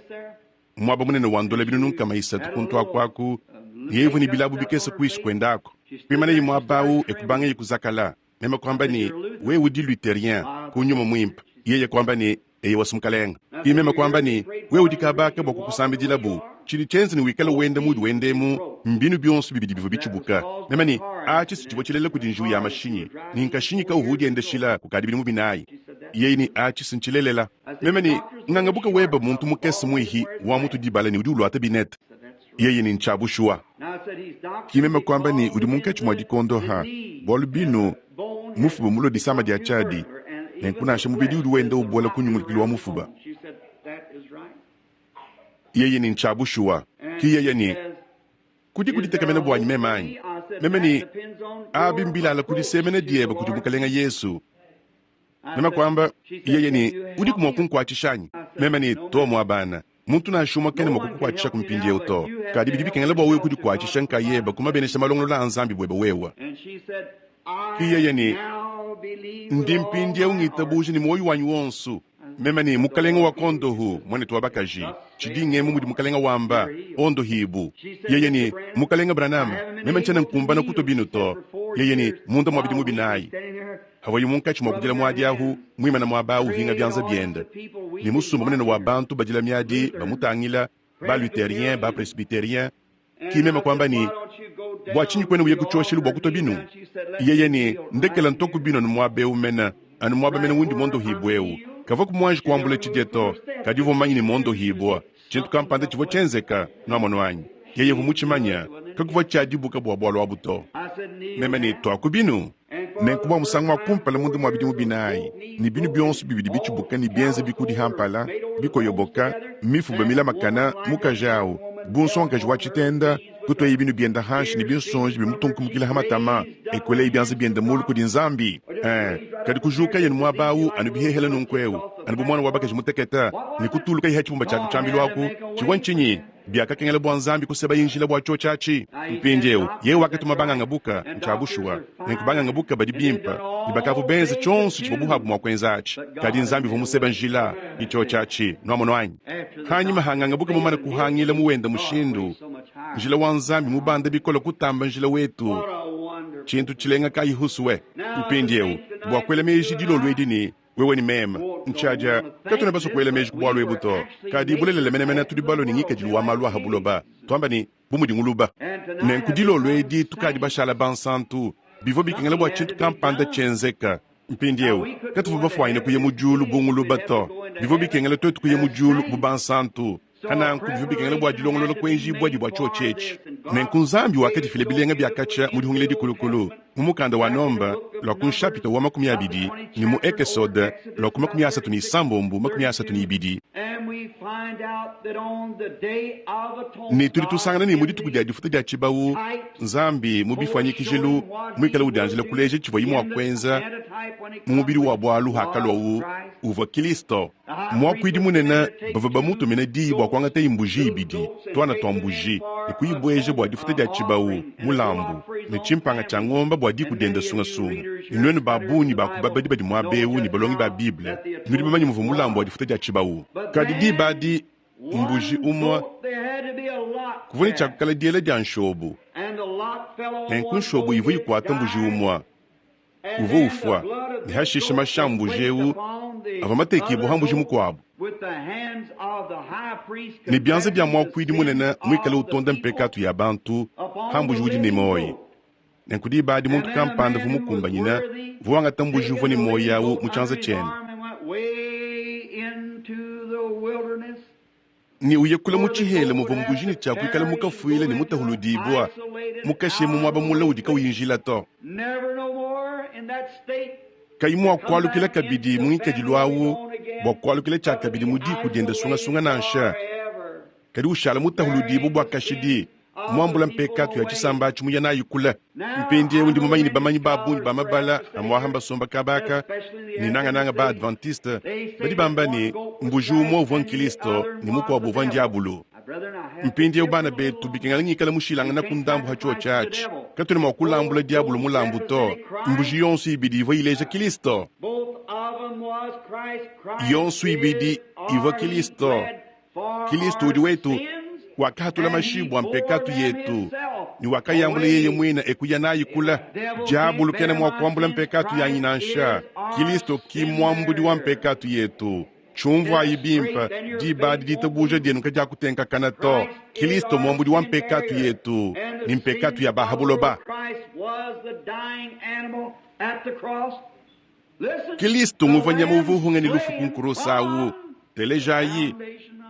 muaba munene wa ndola 300 kuntu aku aku, ne yeye uvua ne bilabu bikese kuisu kuende aku. Kuimanaye muaba au e kubangaye kuzakala. Meme kuamba ne, Wewe udi Lutherien, ku Nyuma Muimpe. Yeye kuamba ne, Eyowa, Mukalenge. Ki meme kuamba ne, Wewe udi kaba aka bua kukusambidilabu. Tshidi tshienza ne wikale wenda muudi wenda emu, mbinu bionso bibidi bivua bitshibuka. Meme ne, Atshi si tshivua tshilela kudi njiwu ya mashinyi, ne nkashinyi kauvua udiendeshila kukadi bidimu binayi. Yeye ne, Atshi si ntshilelela. Meme ne, Ngangabuka webe muntu mukese muihi wa mutu dibala ne udi uluata binete. Yeye ne, Ntshia bushuwa. Ki meme kuamba ne, Udi munkatshi mua dikondoha, bualu binu mufuba mulue disama dia tshiadi, nenku nansha mubidi udi wenda ubola ku nyungulukilu wa mufuba. Yeye ne, Ntshia bushuwa. Ki yeye ne, Kudiku ditekemena buanyi meme anyi? Meme ne, Abi mbilala ku disemena diebe kudi Mukalenge Yesu. Meme kuamba, yeye ne, Udiku mua kunkuatshisha anyi? Meme ne, Too, muabana. Muntu nansha umue kena mua kukukuatshisha ku mpindieu to. Kadi bidi bikengela bua wewe kudikuatshisha nkayebe ku mabenesha malongolola a Nzambi buebe wewe. Ki yeye ne, Ndi mpindieu ngitabuja ne muoyo wanyi wonso. Meme ne, Mukalenge wakondohu, muanetu wa bakaji. Tshidi ngemu mudi Mukalenge wamba, ondohibu. Yeye ne, Mukalenge Branham, meme ntshiena nkumbana kutua binu to. Yeye ne, Munda mua bidimu binayi. Pavuaye munkatshi mua kudila muadi ahu, muimane muaba au uvinga bianza biende, ne musumba munene wa bantu badila miadi bamutangila, ba-Lutherien, ba-Presbyterien, ki meme kuamba ne, Bua tshinyi kuena uya ku tshioshelu bua kutua binu? Yeye ne, Ndekela ntua ku binu anu muaba eu mene, anu muaba mene undi muondohibue eu. Kavua ku muanji kuambula tshidia to, kadi uvua mumanye ne muondohibua. Tshintu kampanda tshivua tshienzeka, nuamonu anyi? Yeye uvua mutshimanye. Kakuvua tshia dibuka bua bualu abu to. Meme ne, Tuaku binu. Nenku bua musangu wa kumpala munda mua bidimu binayi, ne binu bionso bibidi bitshibuka ne bienza bikudi ha mpala, bikoyoboka, mifuba milamakana, mukaji au, bu nsongakaji wa tshitenda, kutuaye binu biende hanshi ne binsonji bimutunkumukila ha matama, e kuelaye bianza biende mulu kudi Nzambi. Ee, kadi kujukaye nu muaba au anu bihehele nunku eu, anu bu muana wa bakaji mutekete, ne kutulukaye ha tshibumba tshia tshiambilu aku. Tshivua ntshinyi? Biakakengela bua Nzambi kusebaye njila bua tshiotshi atshi. Mpindieu, yeye wakatuma bangangabuka, ntshia bushuwa. Nenku bangangabuka badi bimpe, ne bakavua benze tshionso tshivua buhabu mua kuenza atshi. Kadi Nzambi uvua musebe njila ne tshiotshi atshi. Nuamonu anyi? Hanyima ha ngangabuka mumane kuhangila mu wende mushindu, njila wa Nzambi mubanda bikole kutamba njila wetu. Tshintu tshilenga kayi husue! Mpindieu, bua kuela meji dilolo edi ne, Wewe ne meme, ntshiadia, katuena basue kuela meji ku bualu ebu to. Kadi bulelela menemene tudi balue ne ngikadilu wa malu a ha buloba, tuamba ne, bu mudi nguluba. Nenku dilolo edi tukadi bashala bansantu. Bivua bikengela bua tshintu kampanda tshienzeka. Mpindieu, katuvua bafuanyine kuya mu diulu bu nguluba to. Bivua bikengela tuetu kuya mu diulu bu bansantu. Pa nanku bivua bikengela bua dilongolola kuenjibua bua tshiotshi etshi. Nenku Nzambi wakadifila bilenga bia katshia mu Dihungila Dikulukulu, mu mukanda wa Nomba lua ku nshapita wa 20 ne mu Ekesode lua ku 36 32. Ne tudi tusangana ne mu dituku dia difuta dia tshibawu, Nzambi mu bifuanyikijilu muikale udianjila kuleja tshivuaye mua kuenza mu mubidi wa bualu hakaluawu uvua Kilisto. Muakuidi munene bavua bamutumine diyi bua kuangataye mbuji ibidi, tuana tua mbuji, ne kuyibueja bua difuta dia tshibawu, mulambu, ne tshimpanga tshia ngombe bua diku diende sungasunga. Ne nuenu ba bungi ba ku babadi badi muaba eu ne balongi ba Bible, nudi bamanye muvua mulambu wa difuta dia tshibawu. Kadi diba adi, mbuji umue, kuvua ne tshia kuikala diela dia nshobo, nenku nshobo ivua ikuata mbuji umue. Uvua ufua, ne hashishe mashi a mbuji eu avua matekibue ha mbuji mukuabo, ne bianza bia muakuidi munene muikale utonda mpekatu ya bantu ha mbuji udi ne muoyo. Nenku diba adi muntu kampanda uvua mukumbanyine uvua wangata mbuji uvua ne muoyo au mu tshianza tshiende, ne uye kule mu tshihela muvua mbuji ne tshia kuikala mukafuile ne mutahuludibua, mukashe mu muaba mule udi kauyi njila to, kayi mua kualukila kabidi mu ngikadilu au bua kualukila tshiakabidi mu diku diende sungasunga nansha, kadi ushala mutahuludibue bua kashidi, muambula mpekatu ya tshisamba atshi muya nayi kule. Mpindieu ndi mumanye ne bamanyi ba bungi ba mabala a muaha mbasomba kaba aka, ne nangananga ba Adventiste, badi bamba ne, mbuji umue uvua n'Kilisto ne mukuabu uvua Ndiabulu. Mpindiewu bana betu, bikengela ngikala mushilanganaku ndambu ha tshiotshi atshi. Katuena mua kulambula diabolo mulambu to. Mbuji yonso ibidi ivua ileja Kilisto. Yonso ibidi ivua Kilisto. Kilisto udi wetu, wakahatula mashi bua mpekatu yetu ne wakayambula yeye muine e kuya nayi kula. Diabolo kena mua kuambula mpekatu yanyi nansha. Kilisto ki muambudi wa mpekatu yetu. Tshiumvuayi bimpe, diba adi ditabuja dienu kadiakutenkakana to. Kilisto muambudi wa mpekatu yetu ne mpekatu ya ba ha buloba. Kilisto nguvua nyama uvua uhunga ne lufu ku nkurusa awu. Telejayi,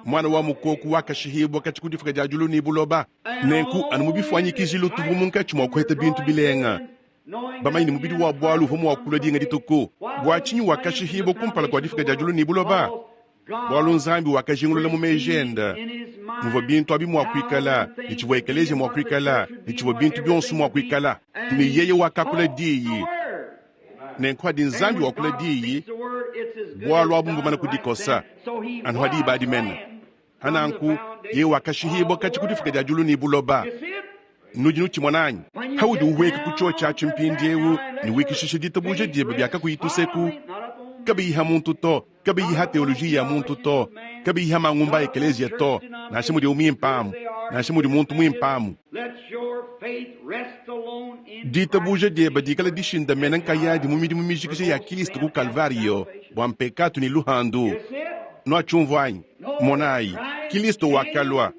Muana wa mukoku wakashihibua katshi ku difuka dia diulu ne buloba. Nenku, anu mu bifuanyikijilu tuvua munkatshi mua kuheta bintu bilenga, bamanye ne mubidi wa bualu uvua mua kulua dinga dituku. Bua tshinyi wakashihibua kumpala kua difuka dia diulu ne buloba? Bualu Nzambi wakajingulula mu meji ende muvua bintu abi mua kuikala, ne tshivua ekeleziya mua kuikala, ne tshivua bintu bionso mua kuikala. Ne yeye wakakula diyi. Nenku hadi Nzambi wakula diyi, bualu abu mbumana kudikosa, anu ha diba adi mene. Hananku yeye wakashihibua katshi ku difuka dia diulu ne buloba. Nudi nutshimona anyi? Haudi uhueka ku tshiotshi atshi mpindiewu ne wikishisha ditabuja diebe bia kakuyi tuseku, kabiyi ha muntu to, kabiyi ha teoloji ya muntu to, kabiyi ha mangumba a ekeleziya to, nansha mudiwu muimpe amu, nansha mudi muntu muimpe amu. Ditabuja diebe dikale dishindamena nkayadi mu midimu mijikija ya Kilisto ku Kalvariyo bua mpekatu ne luhandu. Nuatshiumvua anyi? Monayi, Kilisto wakalua,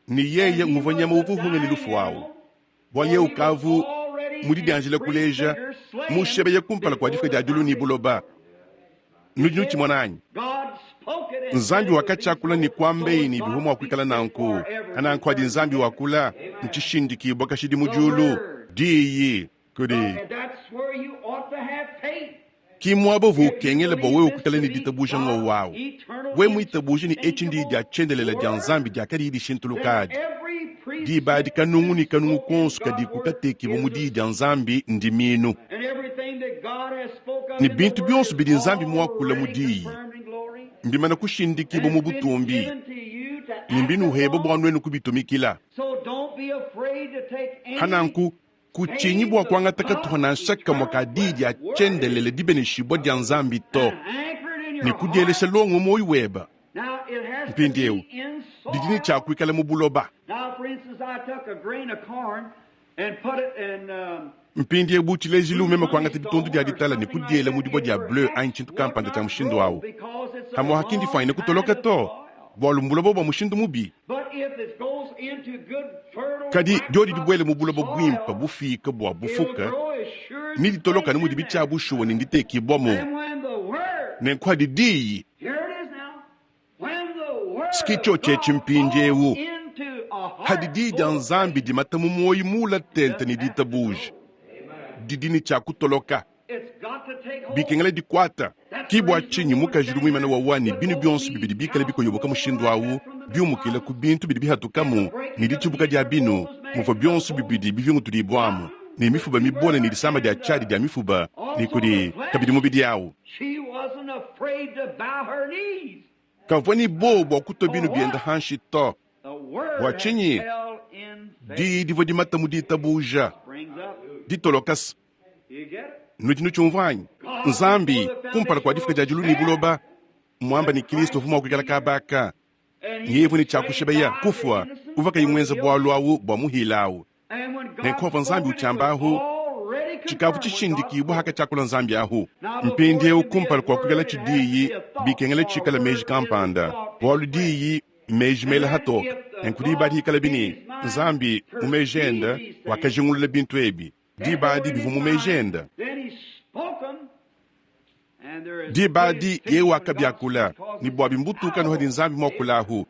ne yeye nguvua nyama uvua uhunga ne lufu awu, bualu yeye ukavu mudidianjila kuleja mushebeye kumpala kua difika dia diulu ne buloba. Nudi nutshimona anyi? Nzambi wakatshiakula ne kuambeyi ne bivua mua kuikala nanku. Nanku adi Nzambi wakula, ntshishindikibua kashidi mu diulu. Diyi kudi ki muaba uvua ukengela bua wewe kuikala ne ditabuja ngowu awu. Wewe muitabuje ne etshi ndiyi dia tshiendelela dia Nzambi diakadiyi dishintuluka adi, diba adi kanungu ne kanungu konso kadiku katekibua mu diyi dia Nzambi ndimiinu. Ne bintu bionso bidi Nzambi muakula mu diyi mbimana kushindikibua mu butumbi ne mbinuhebue bua nuenu kubitumikila. Hananku, kutshinyi bua kuangata katuha nansha kamue ka diyi dia tshiendelele dibeneshibua dia Nzambi to, ne kudielesha longo mu muoyo weba. Mpindieu, didi ne tshia kuikala mu buloba. Mpindieu, bu tshilejilu, meme kuangata ditondu dia ditala ne kudiela mu dibua dia bleu anyi tshintu kampanda tshia mushindu au, pamu'apa ki ndifuanyine kutoloka to, bualu mbuloba bua mushindu mubi. Kadi diodi dibuele mu buloba buimpe bufiike bua bufuke, neditoloke anu mudibi tshia bushuwa ne nditekibuamu. Nenku adi diyi. Ski tshiotshi etshi mpindiewu. Hadi diyi dia Nzambi dimata mu muoyo muula tente ne ditabuja, didi ne tshia kutoloka. Bikengela dikuata. Ki bua tshinyi mukaji udi muimane wawa ne binu bionso bibidi bikale bikoyoboka mushindu awu, biumukila ku bintu bidi bihatukamu ne ditshibuka dia binu, muvua bionso bibidi bivingutudibuamu ne mifuba mibole ne disama dia tshiadi dia mifuba ne kudi kabidi mubidi awu. Kavua ne buowa bua kutua binu biende hanshi to. Bua tshinyi? Diyi divua dimata mu ditabuja ditolokasa. Nudi nutshiumvua anyi? Nzambi, kumpala kua difuka dia diulu ne buloba, muamba ne Kilisto uvua mua kuikala kaba aka, yeye uvua ne tshia kushibeya, kufua, uvua kayi muenza bualu awu bua muhila awu. Nenku avua Nzambi utshiamba ahu, tshikavu tshishindikibua hakatshiakula Nzambi ahu. Mpindieu kumpala kua kuikala tshidiyi, bikengela tshikala meji kampanda, bualu diyi mmeji mela hatoke. Nenku diba adi hikalabi ne Nzambi mu meji ende wakajingulula bintu ebi, diba adi bivua mu meji ende. Diba adi yeye wakabiakula, ne bua bimbutuka anu hadi Nzambi muakula ahu,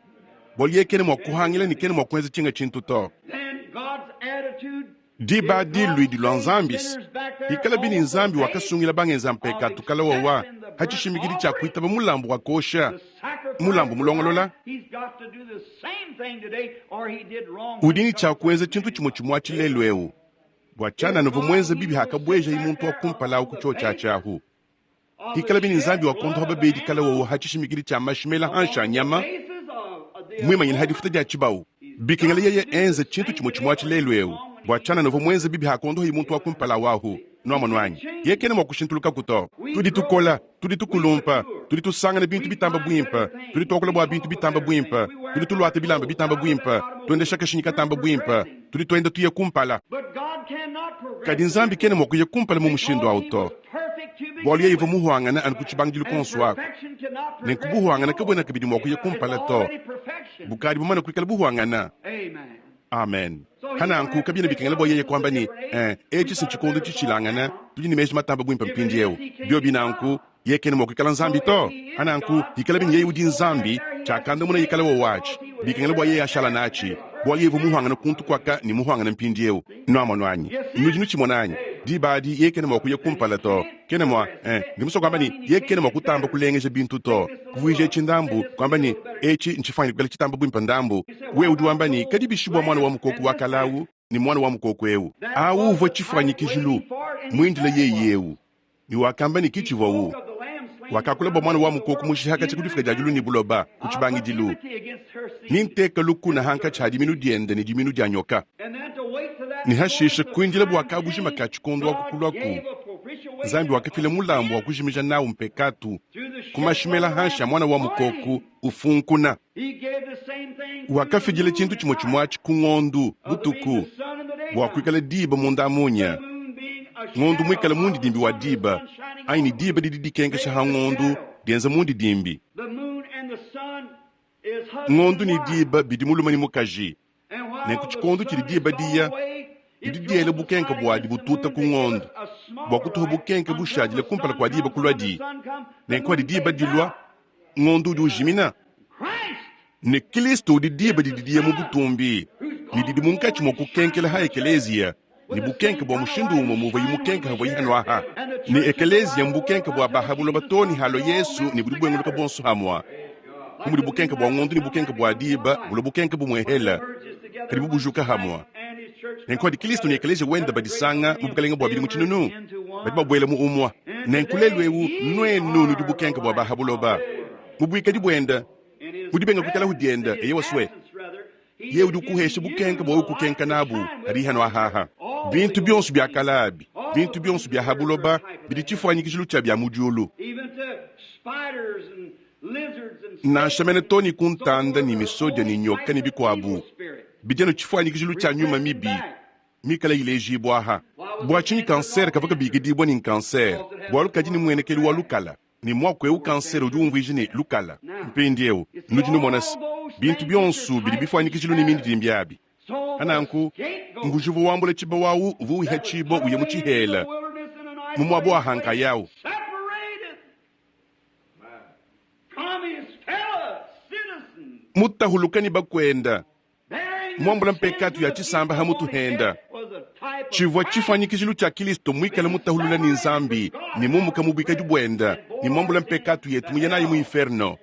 bualu yeye kena mua kuhangila ne kena mua kuenza tshinga tshintu to. Diba adi luidi lua Nzambi hikalabi ne Nzambi wakasungila bangenza mpekatu kala wawa ha tshishimikidi tshia kuitaba mulambu wa kosha, mulambu mulongolola, udi ne tshia kuenza tshintu tshimue tshimue atshi lelu eu. Bua tshianana uvua muenze bibi hakabuejaye muntu wa kumpala au ku tshiotshi atshi ahu. Hikalabi ne Nzambi wakondoha babedi kala wowo ha tshishimikidi tshia mashi mela hanshi a nyama, muimanyine ha difuta dia tshibawu. Bikengela yeye enze tshintu tshimue tshimue atshi lelu eu, bua tshianana uvua muenze bibi hakondohaye muntu wa kumpala wahu. Nuamonu anyi? Yeye kena mua kushintulukaku to. Tudi tukola, tudi tukulumpa, tudi tusangana bintu bitamba buimpe, tudi tuakula bua bintu bitamba buimpe, tudi tuluata bilamba bitamba buimpe, tuendesha kashinyi katamba buimpe, tudi tuenda tuya kumpala. Kadi Nzambi kena mua kuya kumpala mu mushindu au to, bualu yeye uvua muhuangane anu ku tshibangidilu kuonso aku. Nenku buhuangane kabuena kabidi mua kuya kumpala to, bukadi bumane kuikala buhuangana. Amen. Pananku kabiena bikengela bua yeye kuamba ne, Eh, etshi si ntshikondo tshishilangane, tudi ne meji matambe buimpe mpindieu. Biobi nanku, yeye kena mua kuikala Nzambi to. Pananku, hikalabi ne yeye udi Nzambi, tshiakandamuna ikala wowo atshi. Bikengela bua yeye ashala natshi, bualu yeye uvua muhuangane kuntu kuaka ne muhuangane mpindieu. Nuamonu anyi? Nudi nutshimona anyi? Diba adi yeye kena mua kuya kumpala to. Kena mua, eh, ndi musue kuamba ne, yeye kena mua kutamba kulengeja bintu to, kuvuija etshi ndambu, kuamba ne, etshi ntshifuanyine kuikala tshitamba buimpe ndambu. Wewe udi wamba ne, Kadi bishi bua muana wa mukoko wa kale au ne muana wa mukoko eu? Au uvua tshifuanyikijilu, muindile yeye eu. Ne wakamba ne, Ke tshivuawu. Wakakula bua muana wa mukoko mushiha katshia ku difuka dia diulu ne buloba, ku tshibangidilu. Nenteke lukuna hankatshi ha diminu diende ne diminu dia nyoka. Ne hashishe kuindila bua kabujima ka tshikondo aku kuluaku, Nzambi wakafila mulambu wa kujimija nawu mpekatu ku mashi mela hanshi a muana wa mukoko ufunkuna. Wakafidila tshintu tshimue tshimue atshi ku ngondu butuku bua kuikala diba munda munya, ngondu muikale mundidimbi wa diba, anyi ne diba didi dikenkesha ha ngondu dienza mundidimbi. Ngondu ne diba bidi mulume ne mukaji. Nenku tshikondo tshidi diba diya, didi diela bukenke buadi bututa ku ngondo bua kutuha bukenke bushadile kumpala kua diba kuluadi. Nenku hadi diba dilua, ngondo udi ujimina. Ne Kilisto udi diba didi diya mu butumbi ne didi munkatshi mua kukenkela ha ekeleziya ne bukenke bua mushindu umue muvuayi mukenke havuayi hanu aha. Ne ekeleziya mbukenke bua ba ha buloba too ne halua Yesu ne budi buenguluka buonso hamua. Bu mudi bukenke bua ngondo ne bukenke bua diba bulua bukenke bumuehela, kadi bubujuka hamua. Nenku hadi Kilisto ne ekeleziya wende badisanga mu bukelenge bua bidimu tshinunu, badi babuela mu umua. Nenku lelu eu nuenu nudi bukenke bua ba ha buloba. Mu buikadi buende, mu dibenga kuikalahu diende, eyewa sue, Yeye udi ukuhesha bukenke bua ukukenka nabu hadi hanu ahaha. Bintu bionso bia kale abi, bintu bionso bia ha buloba bidi tshifuanyikijilu tshia bia mu diulu. Nansha mene to ne ku ntanda ne misodia ne nyoka ne bikuabu, bidi anu tshifuanyikijilu tshia nyuma mibi mikale ilejibua aha. Bua tshinyi kansere kavua kabikidibua ne nkansere? Bualu kadi ne muenekelu wa lukala. Ne muaku eu kansere udi umvuija ne, lukala. Mpindieu nudi numona se, bintu bionso bidi bifuanyikijilu ne mindidimbi abi. Pa nanku, mbuji uvua wambula tshibawu au uvua wihatshibua uya mu tshihela, mu muaba wa ha nkayawu. Mutahuluka ne bakuenda muambula mpekatu ya tshisamba ha mutu henda. Tshivua tshifuanyikijilu tshia Kilisto muikale mutahulula ne Nzambi ne mumuka mu buikadi buenda ne muambula mpekatu yetu muye nayi mu inferno.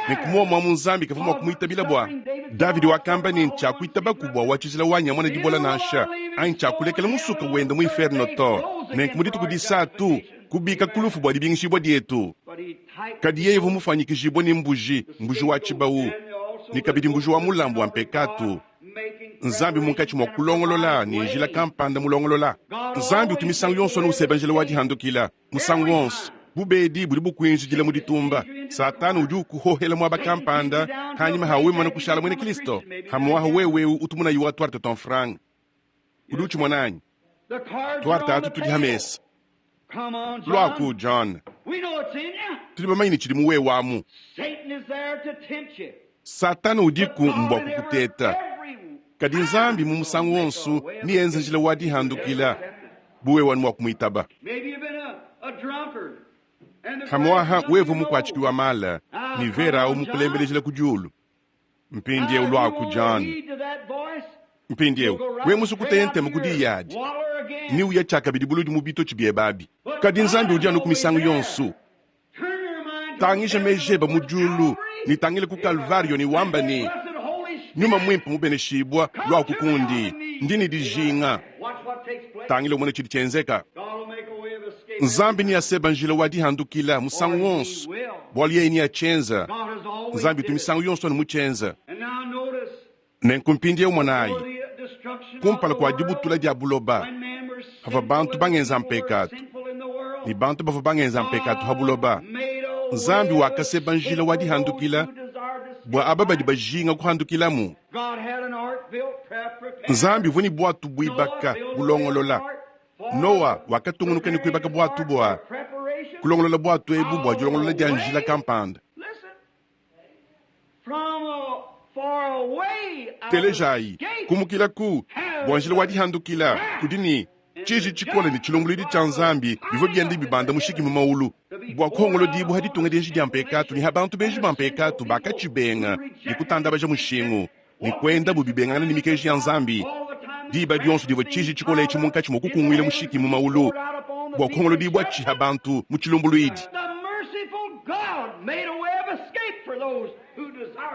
Nenku muomu amu Nzambi kavua mua kumuitabila bua Davidi wakamba ne, Ntshiakuitabaku bua wa tshijila wanyi amone dibola nansha, anyi tshiakulekela musuka wende mu inferno to. Nenku mu dituku disatu kubika ku lufu bua dibingishibua dietu. Kadi yeye uvua mufuanyikijibue ne mbuji, mbuji wa tshibawu, ne kabidi mbuji wa mulambu wa mpekatu. Nzambi munkatshi mua kulongolola ne njila kampanda mulongolola. Nzambi utu misangu yonso anu useba njila wa dihandukila, musangu wonso. Bubedi budi bukuinjidila mu ditumba. Satana udi ukuhohela muaba kampanda hanyima ha wewe mumane kushala muena Kristo. Hamuaha wewe eu utu munayi wa tuarte tua mfranga. Udi utshimona anyi? Tuarte atu tudi ha mesa. Luaku, John. Tudi bamanye ne tshidi mu wewe amu. Satana udiku mbua kukuteta, kadi Nzambi mu musangu wonso neenze njila wa dihandukila bu wewe anu mua kumuitaba. Pamuaha wewe mukuatshiki wa mala ne vera au mukulembelejila ku diulu. Mpindieu luaku, John. Mpindieu wewe musue kuteya ntema ku diyi adi, neuye tshiakabidi buludi mu bitotshi biebe abi. Kadi Nzambi udi anuku misangu yonso. Tangija meji ebe mu diulu ne tangila ku Kalvario ne wamba ne, Nyuma Muimpe mubeneshibua, luaku kundi. Ndi ne dijinga. Tangila umone tshidi tshienzeka. Nzambi neaseba njila wa dihandukila musangu wonso, bualu yeye neatshienza. Nzambi utu misangu yonso anu mutshienza. Nenku mpindieu monayi, kumpala kua dibutula dia buloba, pavua bantu bangenza mpekatu, ne bantu bavua bangenza mpekatu ha buloba, Nzambi wakaseba njila wa dihandukila bua aba badi bajinga kuhandukilamu. Nzambi uvua ne buatu buibaka bulongolola. Noa wakatungunuka ne kuibaka buatu bua kulongolola buatu ebu bua dilongolola dia njila kampanda. Telejayi, kumukila ku bua njila wa dihandukila kudi ne tshiji tshikole ne tshilumbuluidi tshia Nzambi bivua bienda bibanda mushiki mu maulu bua kuhongolodibua ha ditunga dienji dia mpekatu ne ha bantu benji ba mpekatu bakatshibenga ne kutandabaja mushingu ne kuendabu bibengangana ne mikenji ya Nzambi. Diba dionso divua tshiji tshikole etshi munkatshi mua kukunguila mushiki mu maulu bua kuhongolodibua tshiha bantu mu tshilumbuluidi.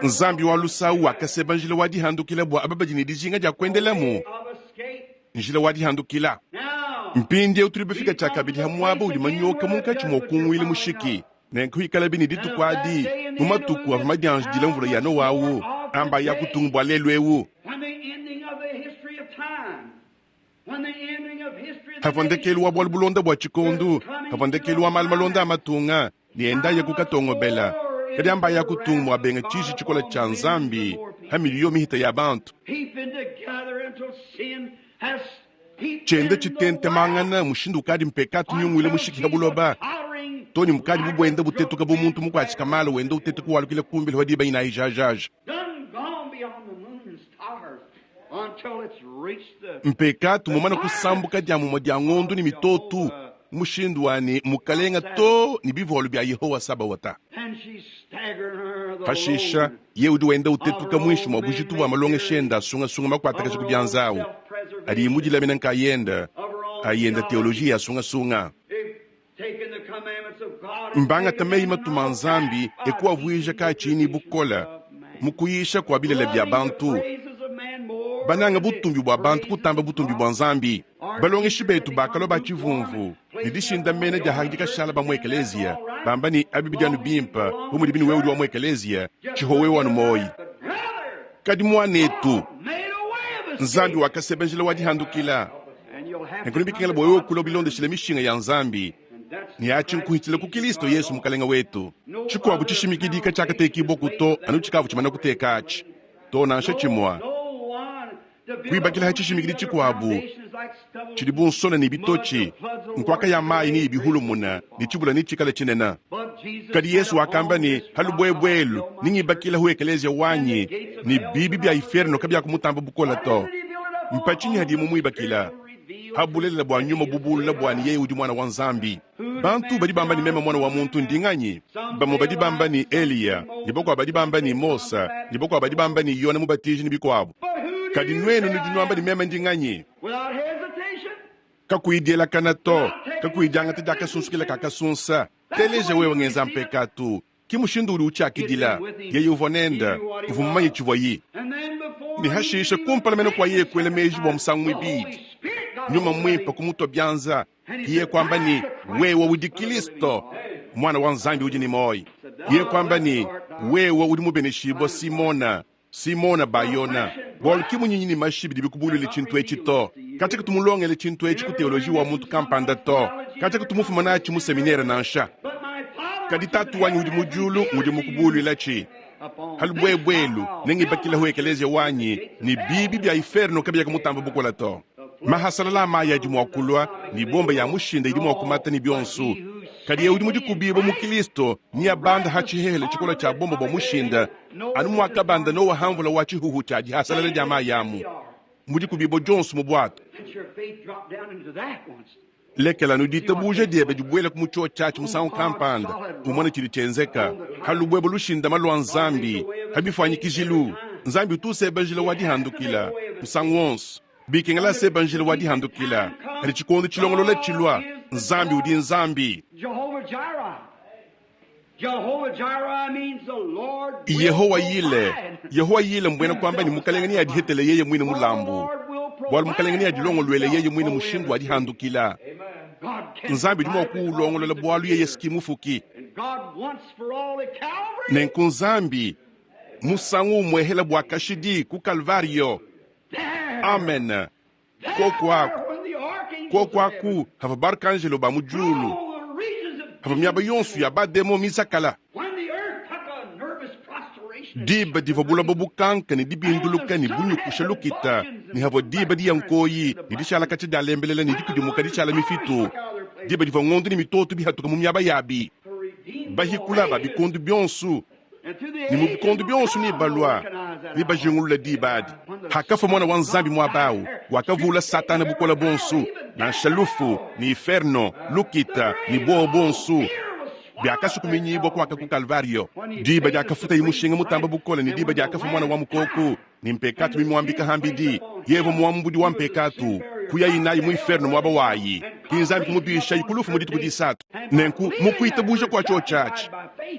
Nzambi wa lusau wakaseba njila wa dihandukila bua aba badi ne dijinga dia kuendelamu njila wa dihandukila. Mpindieu tudi bafika tshiakabidi ha muaba udi manyoka munkatshi mua kunguila mushiki. Nenku ikalabi ne dituku adi mu matuku avua madianjidile mvula ya Nowa au, amba ya kutungu bua lelu eu. Havua ndekelu wa bualu bulonda bua tshikondu, havua ndekelu wa malu malonda a matunga, ne endaya ku katongobela, kadi amba ya kutungu mua benga tshiji tshikola tshia Nzambi ha miliyo mihita ya bantu. Tshienda tshitentemangana mushindu ukadi mpekatu miunguile mushiki ha buloba, to ne mukadi bubuenda butetuka bu muntu mukuatshika mala wenda utetuka walukila kumbelu ha diba inayi jajaja. Mpekatu mumana kusambuka dia mumue dia ngondu ne mitotu mushindu wa ne mukalenga to ne bivualu bia Yehowa Sabawota. Pashisha ye udi wenda utetuka muinshi mua bujitu bua malongesha ende asungasunga makuatakaja ku bianza awu adi imudilamina nkayende a yenda teoloji ya sungasunga. Mbangata meyi matuma a Nzambi e kuavuija kaatshiyi ne bukole mu kuyisha kua bilele bia bantu, bananga butumbi bua bantu kutamba butumbi bua Nzambi. Balongeshi betu bakalua ba tshivumvu ne dishindamena dia hadi kashala ba mu ekeleziya, bamba ne abi bidi anu bimpe bu mudibi ne wewe udi wa mu ekeleziya, tshiho wewe anu muoyi. Kadi muanetu, Nzambi wakaseba njila wa dihandukila, nenku nebikengela bua wewe kulua bilondeshile mishinga ya Nzambi, ne atshi nkuhitshila ku Kilisto Yesu Mukalenga wetu. Tshikuabu tshishimikidi katshiakatekibua to, anu tshikavu tshimana kuteka atshi to, nansha tshimua. Kuibakila ha tshishimikidi tshikuabu tshidi bu nsona ne bitotshi, nkuaka ya mayi ne ibihulumuna, ne tshibula netshikale tshinene. Kadi Yesu wakamba ne, Ha lubuebue elu ningibakila hu ekeleziya wanyi, ne bibi bia iferno kabiakumutamba bukole to. Mpa tshinyi hadiye mumuibakila? Ha bulelela bua nyuma bubulula bua ne yeye udi Muana wa Nzambi. Bantu badi bamba ne meme Muana wa muntu ndi nganyi? Bamue badi bamba ne Eliya, ne bakuabu badi bamba ne Mose, ne bakuabu badi bamba ne Yone Mubatiji ne bikuabu. Kadi nuenu nudi nuamba ne meme ndi nganyi? Kakuyi dielakana to, kakuyi diangata dia kasunsukila ka kasunsa. Teleja wewe ngenza mpekatu, ki mushindu udi utshiakidila. Yeye uvua nende, uvua mumanye tshivuaye. Ne hashishe kumpala mene kua yeye kuela meji bua musangu muibidi, Nyuma Muimpe kumutua bianza, yeye kuamba ne, Wewe udi Kristo, Muana wa Nzambi udi ne muoyo. Yeye kuamba ne, Wewe udi mubeneshibua, Simona, Simona Ba-Yona, bualu ki munyinyi ne mashi bidi bikubuluile tshintu etshi to. Katshia katumulongele tshintu etshi ku teoloji wa muntu kampanda to. Katshia katumufuma natshi mu seminere nansha. Kadi Tatu wanyi udi mu diulu ngudi mukubuluilatshi. Ha lubuebue elu nengibakilehu ekeleziya wanyi, ne bibi bia iferno kabiakumutamba bukole to. Mahasalala a mayi adi mua kulua, ne bomba ya mushinda idi mua kumata ne bionso, kadi eu udi mudikubibue mu Kilisto neabande ha tshihehele tshikole tshia bomba bua mushinda, anu muakabanda Noa ha mvula wa tshihuhu tshia dihasalala dia mayi amu mu dikubibua dionso mu buatu. Lekela anu ditabuja diebe dibuela mu tshiotshi atshi musangu kampanda, umone tshidi tshienzeka. Ha lubuebue lushindama lua Nzambi, ha bifuanyikijilu, Nzambi utu useba njila wa dihandukila musangu wonso. Bikengela aseba njila wa dihandukila, kadi tshikondo tshilongolola tshilua. Nzambi udi Nzambi. Yehowa Yile, Yehowa Yile mbuena kuamba ne Mukalenge neadihetele yeye muine mulambu, bualu Mukalenge neadilongoluele yeye muine mushindu wa dihandukila. Nzambi udi mua kuwulongolola bualu yeye si ki mufuki. Nenku Nzambi. Musangu umwehela bwa kashidi ku Kalvariyo. Amen. Koko aku, koko aku havua barkanjelo ba mu diulu, havua miaba yonso ya bademon mizakala. Diba divua buloba bukanka ne dibinduluka ne bunyukusha lukita, ne havua diba diya nkoyi ne dishala katshia dialembelela ne dikudimuka dishala mifitu, diba divua ngondo ne mitoto bihatuka mu miaba yabi, bahikula ba bikondo bionso ne mu bikondo bionso nebalua, nebajingulule diba adi. Hakafua Muana wa Nzambi muaba au, wakavula Satana bukole buonso, nansha lufu ne inferno, lukita ne buowa buonso biakasukuminyibua kuaka ku Kalvario. Diba diakafutaye mushinga mutamba bukole ne diba diakafua Muana wa mukoko ne mpekatu mimuambika hambidi, yevua muambudi wa mpekatu, kuyayi nayi mu inferno muaba wayi, ki Nzambi kumubishayi ku lufu mu dituku disatu. Nenku, mu kuitabuja kua tshiotshi atshi,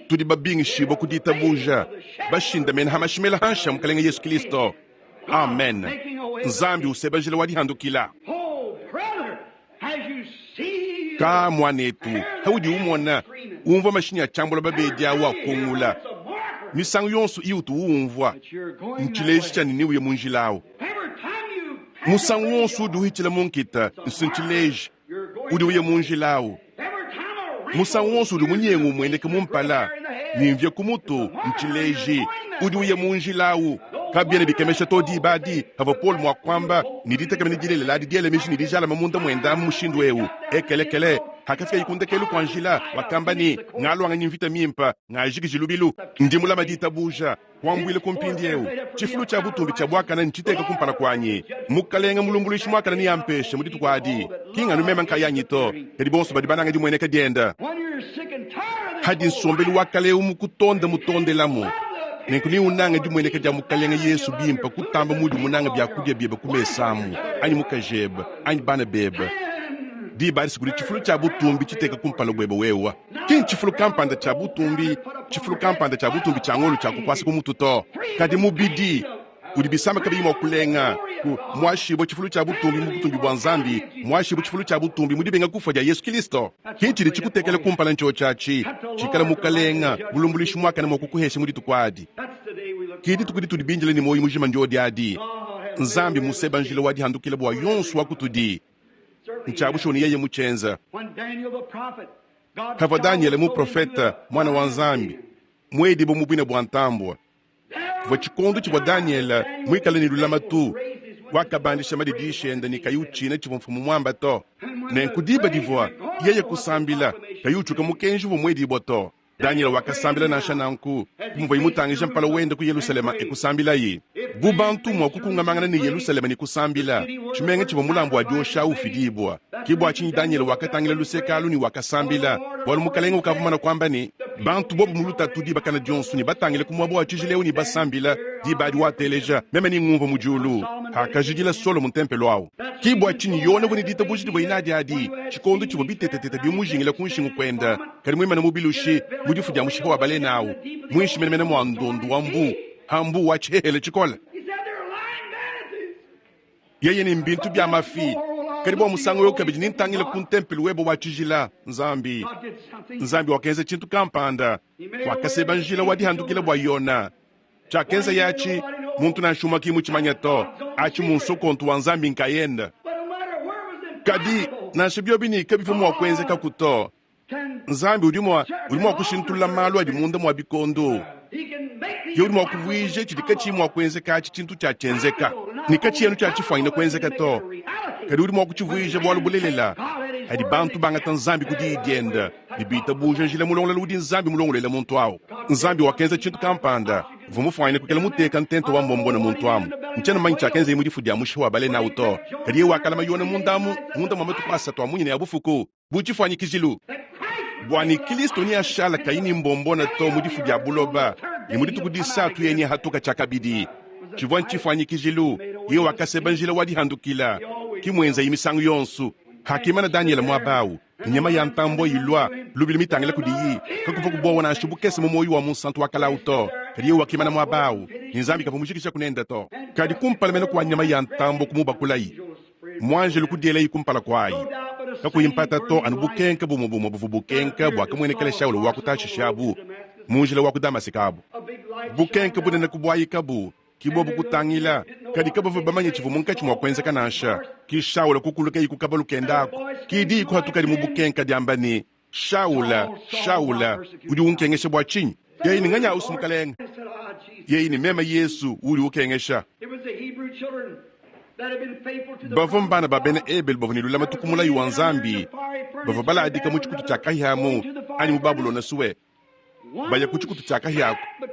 tudi babingishibua ku ditabuja, bashindamena ha mashi mela hanshi a Mukelenge Yesu Kilisto. Amen. Nzambi useba njila wa dihandukila. Ka muanetu, haudi umona, umvua mashinyi a tshiambula babedi au akungula, misangu yonso iutu uumvua, ntshileji tshia ne neuye mu njila au. Musangu wonso udi uhitshila mu nkita, ntshileji udi uya mu njila au. Musangu wonso udi munyengu umueneka mu mpala ne mvia ku mutu, ntshileji udi uya mu njila au. Kabiena bikemesha to diba adi pavua Paulo mua kuamba ne ditekemena dilelela adi diela miji ne dijalama munda muende mu mushindu eu, Ekelekele, hakafikaye ku ndekelu kua njila, wakamba ne, Ngaluanganyi mvita mimpe, ngajikiji lubilu, ndi mulame ditabuja. Kuambuila ku mpindieu tshifulu tshia butumbi tshia buakane ntshiteka kumpala kuanyi. Mukalenge mulumbuluishi muakane neampeshe mu dituku adi, ki nganu meme nkayanyi to, kadi bonso badi banange dimueneka diende. Hadi nsombelu wa kale eu mukutonde mutondelamu, nenku neunange dimueneka dia Mukalenge Yesu bimpe kutamba muudi munange biakudia biebe ku mesa amu, anyi mukajebe, anyi bana bebe. Diba adi kudi tshifulu tshia butumbi tshiteka kumpala buebe wewe. Ki ntshifulu kampanda tshia butumbi, tshifulu kampanda tshia butumbi tshia ngolo tshia kukuasa ku mutu to, kadi mubidi udi bisama kabiyi mua kulenga, ku muashibua tshifulu tshia butumbi mu butumbi bua Nzambi, muashibua tshifulu tshia butumbi mu dibenga kufua dia Yesu Kilisto. Ki ntshidi tshikutekela kumpala ntshiotshi atshi, tshikala Mukalenga, mulumbuluishi muakane mua kukuhesha mu dituku adi. Ki dituku ditudi bindile ne muoyo mujima ndiodi adi. Nzambi museba njila wa dihandukila bua yonso wa kutudi. Ntshia bushuwa ne yeye mutshienza. Pavua Danyele muprofete, muana wa Nzambi, muedibue mu buina bua ntambue, kuvua tshikondo tshivua Danyele muikale ne lulamatu. Wakabandisha madidishi ende ne kayi utshina tshivua mfumu muamba to. Nenku diba divua yeye kusambila, kayi utshuka mukenji uvua muedibue to. Danyele wakasambila nansha nanku, bu muvuaye mutangije mpala wende ku Yelushalema e kusambilaye. Bu bantu mua kukungamangana ne Yelushalema ne kusambila, tshimenga tshivua mulambu wa diosha ufidibua. Ke bua tshinyi Danyele wakatangila luseke alu ne wakasambila, bualu mukalenge ukavua mumane kuamba ne, bantu bobu mu lutatu diba kana dionso ne batangile ku muaba wa tshijila eu ne basambila, diba adi wateleja, meme ne ngumvua mu diulu. Hakajidila Solomo ntempelo au. Ke bua tshinyi Yona uvua ne ditabuja divuaye nadi adi, tshikondo tshivua bitetetete bimujingila ku nshingu kuende. Kadi muimane mu bilushi mu difu dia mushipa wa balene au, muinshi menemene mua ndondu wa mbu, ha mbu wa tshihehele tshikole. Yeye ne mbintu bia mafi, kadi bua musangu eu kabidi nintangile ku ntempelo webe wa tshijila, Nzambi. Nzambi wakenza tshintu kampanda, wakaseba njila wa dihandukila bua Yona. Tshiakenzaye atshi, muntu nansha umue ki mutshimanye to, atshi mu nsokontu wa Nzambi nkayende. Kadi nansha biobi ne kabivua mua kuenzekaku to, Nzambi udi mua udi mua kushintulula malu adi munda mua bikondo. Yeye udi mua kuvuija tshidi katshiyi mua kuenzeka atshi tshintu tshia tshienzeka, ne katshiyi anu tshia tshifuanyine kuenzeka to, kadi udi mua kutshivuija bualu bulelela. Padi bantu bangata Nzambi ku diyi diende ne bitabuja njila mulongolola udi Nzambi mulongoluele muntu au, Nzambi wakenza tshintu kampanda uvua mufuanyine kuikala muteka ntenta wa mbombona muntu amu. Ntshiena mumanye tshiakenzaye mu difu dia mushiha wa balene au to, kadi yeye wakalama Yona munda amu munda mua matuku asatu a munya ne a bufuku. Bu tshifuanyikijilu, bua ne Kilisto neashala kayi ne mbombona to mu difu dia buloba, ne mu dituku disatu yeye neahatuka tshiakabidi. Tshivua ntshifuanyikijilu, yeye wakaseba njila wa dihandukila, ki muenzayi misangu yonso. Hakimana Danyele muaba au, ne nyama ya ntambue ilua lubilu mitangila kudiyi, kakuvua kubuowa nansha bukese mu muoyo wa munsantu wa kale au to, kadi yeye wakimana muaba au, ne Nzambi kavua mujikija kunende to. Kadi kumpala mene kua nyama ya ntambue kumubakulayi, Muanjelu kudielayi kumpala kuayi, kakuyi mpata to, anu bukenke bumue bumue buvua bukenka buakamuenekela Shaula wa ku Tashishi abu mu njila wa ku Damaseke abu. Bukenke bunene kubuayikabu, ki bobu kutangila, kadi kabavua bamanye tshivua munkatshi mua kuenzeka nansha. Ki Shaula kukulukayi ku kabalu kende aku, ki diyi kuhatukadi mu bukenka diamba ne, Shaula, Shaula, udi unkengesha bua tshinyi? Yeye ne, Nganyi ausu, Mukalenge? Yeye ne, Meme Yesu, uudi ukengesha. Bavua mbana ba bena Ebelu bavua ne lulamatu ku mulayi wa Nzambi, bavua baladika mu tshikutu tshia kahia amu anyi mu Babulona sue baya ku tshikutu tshia kahia aku,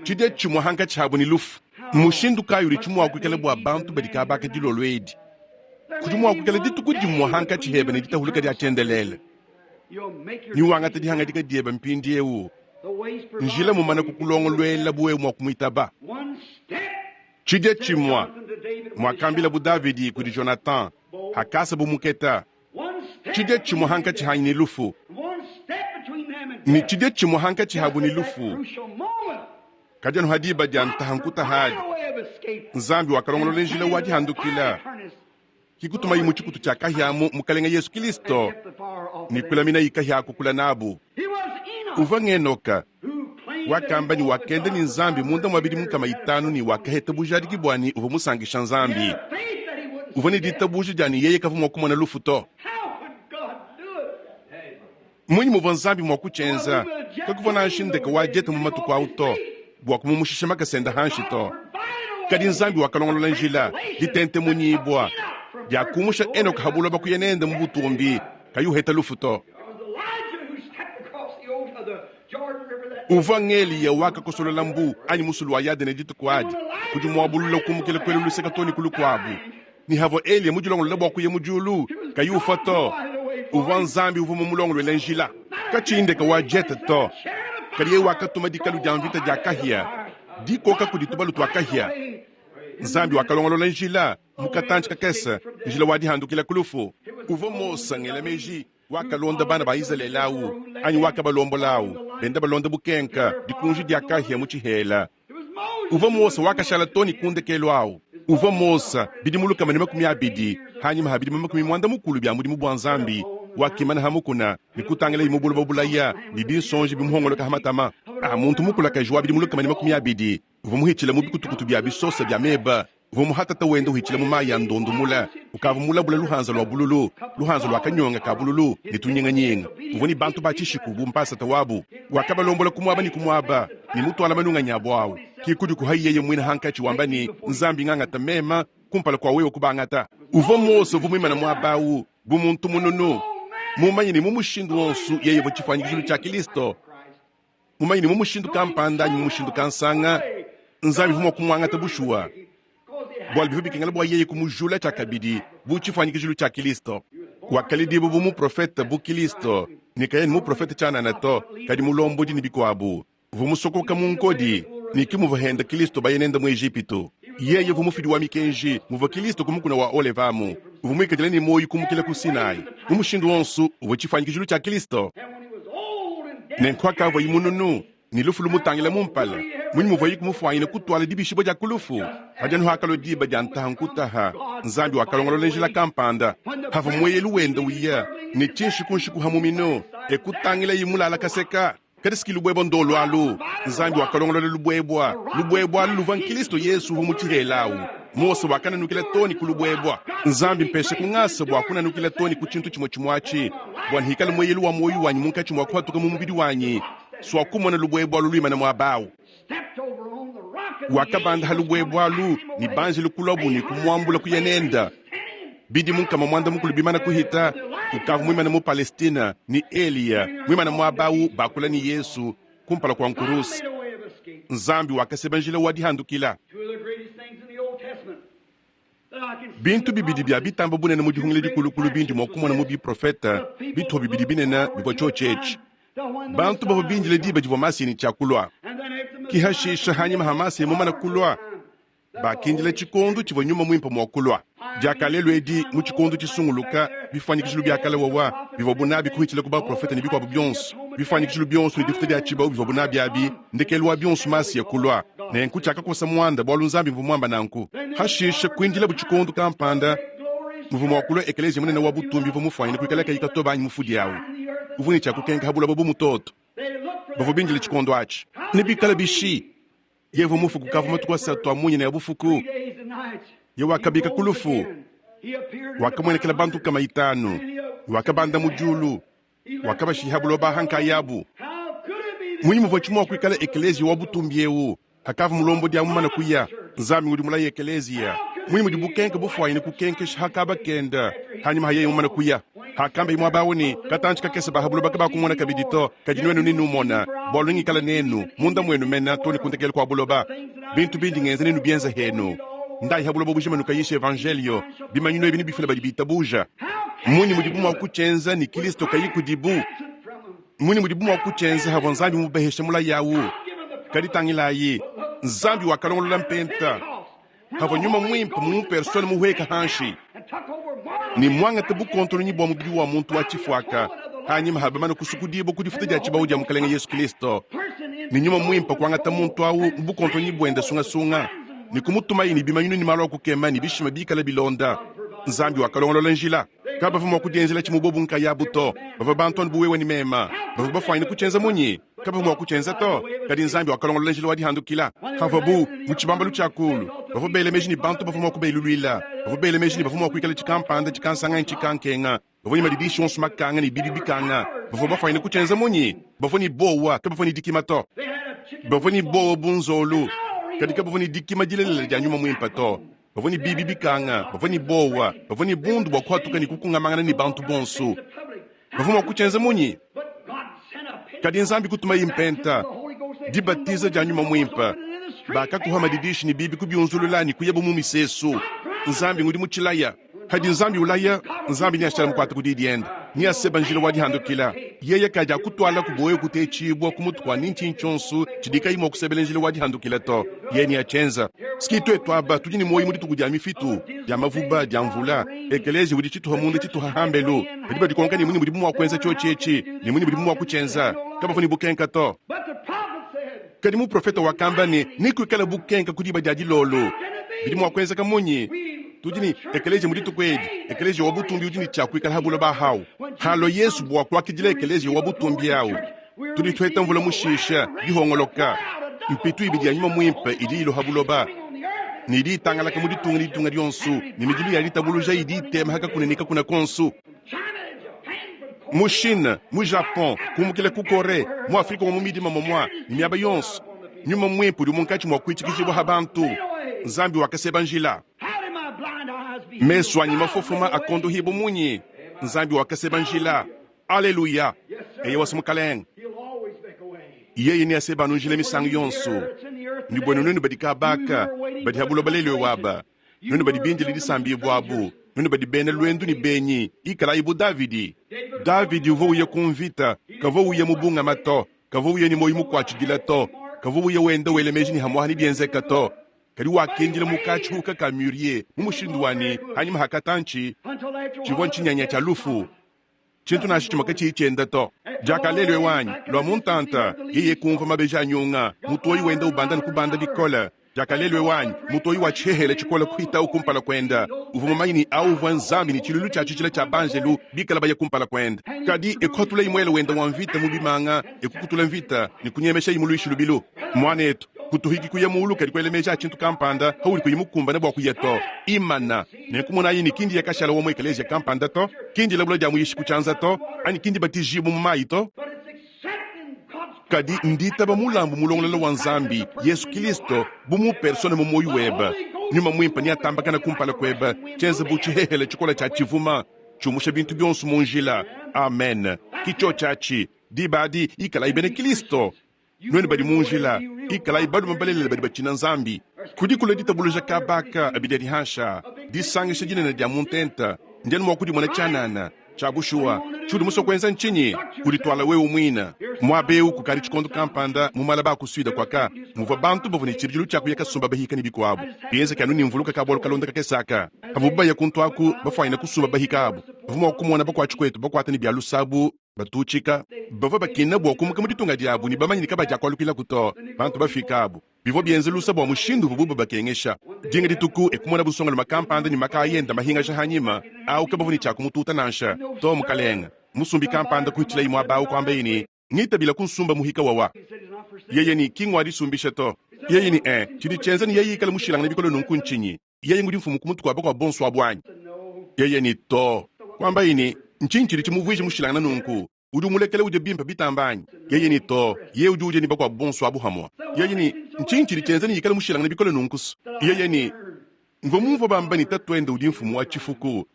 tshidia tshimue hankatshi habu ne lufu. Mmushindu kayi udi mua kuikala bua bantu badi kabaka dilolo edi? Kudi mua kuikala dituku dimue hankatshi hebe ne ditahuluka dia tshiendelele. Ne wangata dihangadika diebe mpindieu, njila mumane kukulongoluela bu wewe mua kumuitaba. Tshidia tshimue, muakambilabu Davidi kudi Jonathan, hakasabo muketa, tshidia tshimue hankatshi hanyi ne lufu, ne tshidia tshimue hankatshi habo ne lufu. Kadi anu ha diba dia ntaha nkutahadi, Nzambi wakalongolola njila wa dihandukila, kikutumayi mu tshikutu tshia kahia mu Mukelenge Yesu Kilisto, ne kulaminayi kahia aku kula nabu. Uvua ng'Henoka, wakamba ne wakenda ne Nzambi munda mua bidimu 500 ne wakaheta bujadiki bua ne uvua musankisha Nzambi. Uvua ne ditabuja dia ne yeye kavua mua kumona lufu to. Mmunyi muvua Nzambi mua kutshienza? Kakuvua nansha ndeke wa jete mu matuku au to bua kumumushisha makasa ende hanshi to. Kadi Nzambi wakalongolola njila, ditentemunyibua, dia kumusha Henoka ha buloba kuya nende mu butumbi, kayi uheta lufu to. Uvua ng'Eliya wakakosolola mbu anyi musulu wa Yadene dituku adi, kudi muabulula kumukila kuelu luseke too ne ku lukuabu. Ne havua Eliya mudilongolole bua kuya mu diulu kayi ufua to, uvua Nzambi uvua mumulongoluele njila. Katshiyi ndeke wa jet to, kadi yeye wakatuma dikalu dia mvita dia kahia dikoka kudi tubalu tua kahia. Nzambi wakalongolola njila mu katantshi kakese, njila wa dihandukila ku lufu. Uvua Mose ngela meji wakalonda bana ba Izalele au anyi wakabalombola au benda balonda bukenka dikunji dia kahia mu tshihela. Uvua Mose wakashala too ne ku ndekelu au. Uvua Mose bidimu 120 hanyima ha bidimu 60 bia mudimu bua Nzambi, wakimana ha mukuna ne kutangilaye mu buloba bulaya ne binsonji bimuhongoloka ha matama. A muntu mukulakaji wa bidimu 120 uvua muhitshile mu bikutukutu bia bisosa bia meba, uvua muhatata wenda uhitshila mu mayi a ndondu mule, ukavua mulabula luhanza lua bululu, luhanza lua kanyonga ka bululu ne tunyinganyinga. Uvua ne bantu ba tshishiku bu mpasata wabu, wakabalombola ku muaba ne ku muaba ne mutuala manunganyi abu au. Ki kudi kuhayi yeye muine hankatshi wamba ne, Nzambi ngangata mema kumpala kua wewe kubangata. Uvua Mose uvua muimane muaba au bu muntu mununu, mumanye ne mu mushindu wonso yeye uvua tshifuanyikijilu tshia Kilisto, mumanye ne mu mushindu kampanda anyi mu mushindu kansanga Nzambi uvua mua kumuangata bushuwa, bualu bivua bikengela bua yeye kumujula tshiakabidi bu tshifuanyikijilu tshia Kilisto. Wakaledibua bu muprofete bu Kilisto, ne kaya ne muprofete tshianana to, kadi mulombodi ne bikuabu. Uvua musokoka mu nkodi, ne ki muvua henda Kilisto baye nende mu Ejipitu. Yeye uvua mufidi wa mikenji, muvua Kilisto ku mukuna wa Oleva amu. Uvua muikadile ne muoyo kumukila ku Sinai. Mu mushindu wonso uvua tshifuanyikijilu tshia Kilisto. Nenku hakavuaye mununu, ne lufu lumutangila mu mpala, munyi muvuaye kumufuanyina kutuala dibishibua dia ku lufu? Kadi anu hakalua diba dia ntaha nkutaha, Nzambi wakalongolola njila kampanda. Havua mueyelu wenda uya ne tshinshiku-nshiku ha muminu, e kutangilaye mulala kaseka. Kadi siki lubuebua ndolu alu. Nzambi wakalongolola lubuebua. Lubuebua alu luvua n'Kilisto Yesu uvua mu tshihela awu. Mose wakananukila too ne ku lubuebua. Nzambi mpeshe ku ngasa bua kunanukila too ne ku tshintu tshimue tshimue atshi, bua nhikale mueyelu wa muoyo wanyi munkatshi mua kuhatuka mu mubidi wanyi, sua kumona lubuebua alu luimane muaba awu. Wakabanda ha lubuebua alu, ne banjelu kuluabu ne kumuambula kuya nenda. Bidimu 600 bimane kuhita, ukavua muimane mu Palestina ne Eliya muimane muaba au bakula ne Yesu kumpala kua nkuruse. Nzambi wakaseba njila wa dihandukila. Bintu bibidi bia bitamba bunene mu Dihungila Dikulukulu bindi mua kumona mu biprofete bituha bibidi binene bivua tshiotshi etshi. Bantu bavua bindile diba divua Masiya ne tshia kulua. Ki hashisha hanyima ha Masiya mumane kulua, bakindila tshikondo tshivua nyuma muimpe mua kulua. Diakalelu edi mu tshikondo tshisunguluka, bifuanyikijilu bia kale wawa bivuabu nabi kuhitshila ku baprofete ne bikuabu bionso, bifuanyikijilu bionso ne difuta dia tshibawu bivuabu nabi abi, ndekelu wa bionso Masiya kulua. Nenku tshiakakosa muanda bualu Nzambi mvua muamba nanku. Hashishe kuindilabu tshikondo kampanda muvua mua kulua ekeleziya munene wa butumbi uvua mufuanyine kuikala kayi katoba anyi mufudi au uvua ne tshia kukenka ha buloba bu mutoto. Bavua bindile tshikondo atshi. Nebikale bishi? Yeye mufue kukavua matuku asatu a munya ne a bufuku. Yeye wakabika ku lufu, wakamuenekela bantu nkama itanu, wakabanda mu diulu, wakabashiha buloba ha nkayabu. Munyi muvua tshimua kuikala ekeleziya wa butumbi eu hakavua mulombodi amu mumane kuya? Nzambi ngudi mulaye ekeleziya. Munyi mudi bukenke bufuanyine kukenkesha ha kaba kenda hanyima ha yeye mumane kuya? Hakamba muaba awu ne, Katantshi kakese ba ha buloba kabakumona kabidi to, kadi nuenu nenumona, bualu nengikale nenu munda muenu mena to ne ku ndekelu kua buloba. Bintu bindi ngenza nenubienze henu. Ndayi ha buloba bujima nukayishe evanjelio. Bimanyinu ebi nebifile badi bitabuja. Munyi mudibu mua kutshienza ne Kilisto kayi kudibu? Munyi mudibu mua kutshienza havua Nzambi mubaheshe mulayi awu? Kadi tangilayi, Nzambi wakalongolola mpenta havua Nyuma Muimpe mu mupersone muhueka hanshi ne muangate bukontolonyi bua mubidi wa muntu wa tshifuaka hanyima ha bamane kusukudibua ku difuta dia tshibawu dia Mukelenge Yesu Kilisto, ne Nyuma Muimpe kuangata muntu awu mu bukontolonyi buende sungasunga ne kumutumaye ne bimanyinu ne malu a kukema ne bishima bikale bilonda. Nzambi wakalongolola njila. Kabavua mua kudienzela tshimue bobu nkayabu to. Bavua bantu anu bu wewe ne mema. Bavua bafuanyine kutshienza munyi? Kabavua mua kutshienza to. Kadi Nzambi wakalongolola njila wa dihandukila. Pavuabu mu tshibambalu tshia kuulu, bavua bela meji ne, bantu bavua mua kubeluluila. Bavua bela meji ne, bavua mua kuikala tshikampanda, tshikansanga anyi tshikankenga. Bavua ne madidishi onso makanga ne bibi bikanga. Bavua bafuanyine kutshienza munyi? Bavua ne buowa, kabavua ne dikima to. Bavua ne buowa bu nzolu, kadi kabavua ne dikima dilelela dia nyuma muimpe to. Bavua ne bibi bikanga, bavua ne buowa, bavua ne bundu bua kuhatuka ne kukungamangana ne bantu bonso. Bavua mua kutshienza munyi? Kadi Nzambi kutumaye mpenta, dibatiza dia Nyuma Muimpe. Bakakuha madidishi ne bibi kubiunzulula ne kuyabu mu misesu. Nzambi ngudi mutshilaya. Hadi Nzambi ulaya, Nzambi neashale mukuate ku di diende, neaseba njila wa dihandukila. Yeye kadi akutuala ku buoyo kutetshibua ku mutu kua ni ntshinyi tshionso tshidi kayi mua kusebela njila wa dihandukila to. Yeye neatshienza. Ski tuetu aba tudi ne muoyo mu dituku dia mifitu, dia mavuba, dia mvula. Ekeleziya udi tshituha munda tshituha hambelu. Badi badikonka ne munyi mudibu mua kuenza tshiotshi etshi ne munyi mudibu mua kutshienza. Kabavua ne bukenka to. Kadi muprofete wakamba ne, nekuikale bukenka ku diba dia dilolo. Bidi mua kuenzeka munyi? Tudi ne ekeleziya mu dituku edi, ekeleziya wa butumbi udi ne tshia kuikala ha buloba ahau. Halua Yesu bua kuakidila ekeleziya wa butumbi au, tudi tuheta mvula mushisha, dihongoloka, mpitu ibidi ya Nyuma Muimpe idi ilua ha buloba ne idi itangalaka mu ditunga ne ditunga dionso, ne midilu ya ditabuluja idi itema ha kakuna ne kakuna konso. Mu Chine, mu Japon, kumukila ku Coree, mu Afrika wa mu midima momua, ne miaba yonso, Nyuma Muimpe udi munkatshi mua kuitshikijibua ha bantu. Nzambi wakaseba njila. Mesu anyi mafofoma akondohibua munyi? Nzambi wakaseba njila. Aleluya! Eyowa, Mukalenge. Yeye neaseba anu njila misangu yonso. Ne buenu nuenu badi kabaka, badi ha buloba lelu eu aba, Nuenu badi bindile disambibua abu, nuenu badi bena luendu ne benyi, ikalayi bu Davidi. Davidi uvua uya ku mvita, kavua uya mubungama to, kavua uya ne muoyo mukuatshidila to, kavua uya wenda wela meji ne hamuaha nebienzeka to. Kadi wakindila mu katshihuka ka murier mu mushindu wa ne, hanyima ha katantshi, tshivua ntshinyanya tshia lufu. Tshintu nansha tshimue katshiyi tshienda to. Diaka lelu eu anyi lua mu ntanta, yeye kumvua mabeji a nyunga, mutoyi wenda ubanda ne kubanda bikole. Diaka lelu eu anyi mutoyi wa tshihehele tshikole kuhitawu kumpala kuende. Uvua mumanye ne, au uvua Nzambi ne tshiluilu tshia tshijila tshia banjelu bikale baya kumpala kuende. Kadi e kuhatulayi muele wende wa mvita mu bimanga, e kukutula mvita ne kunyemeshayi muluishi lubilu. Muanetu, kutuhiki kuya muulu kadi kuela meji a tshintu kampanda paudi kuyi mukumbane bua kuya to. Imana. Nenku monayi ne, ki ndiya kashala wa mu ekeleziya kampanda to, ki ndilabula dia muyishi ku tshianza to, anyi ki ndibatijibua mu mayi to, kadi nditaba mulambu mulongolola wa Nzambi, Yesu Kilisto, bu mu persone mu muoyo webe. Nyuma Muimpe neatambakane kumpala kuebe, tshienze bu tshihehele tshikole tshia tshivuma, tshiumusha bintu bionso mu njila. Amen. Ki tshiotshi atshi. Diba adi, ikalayi bena Kilisto. Nuenu badi mu njila, ikalayi balume balelela badi batshina Nzambi. Kudi kulua ditabuluja kabaka abidi adi hansha, disangisha dinene dia mu ntenta, ndi anu mua kudimona tshianana. Tshia bushuwa, tshiudi musue kuenza ntshinyi? Kudituala wewe muine muaba eu. Kukadi tshikondo kampanda mu malaba a ku Sud kuaka, muvua bantu bavua ne tshibidilu tshia kuya kasumba bahika ne bikuabu. Bienzeke anu ne mvuluka ka-bualu kalonda kakese aka. Pavuabu baya kuntu aku bafuanyine kusumba bahika abu, bavua mua kumona bakuatshi kuetu bakuata ne bia lusabu batutshika. Bavua bakina bua kumuka mu ditunga diabu ne bamanye ne kabadiakualukilaku to. Bantu bafika abu bivua bienza lusa bua mushindu uvuabu babakengesha. Dinga dituku e kumonabu nsongalume kampanda ne makaya enda mahingaja hanyima au, kabavua ne tshia kumututa nansha to. Mukalenge musumbi kampanda kuhitshilayi muaba au kuambaye ne, Ngitabila kunsumba muhika wawa. Yeye ne, Ki ngua disumbisha to. Yeye ne, Ee, tshidi tshienza ne yeye ikale mushilangane bikole nunku ntshinyi? Yeye ngudi mfumu ku mutu kua bakuabu bonso abu anyi? Yeye ne, To. Kuambaye ne, Ntshinyi tshidi tshimuvuije mushilangane nunku? Udi umulekela udia bimpe bitambe anyi? Yeye ne, To, yeye udi udia ne bakuabu bonso abu hamua. Yeye ne, Ntshinyi tshidi tshienza ne ikale mushilangane bikole nunku? Yeye ne, Mvua mumvue bamba ne tatuende udi mfumu wa tshifuku.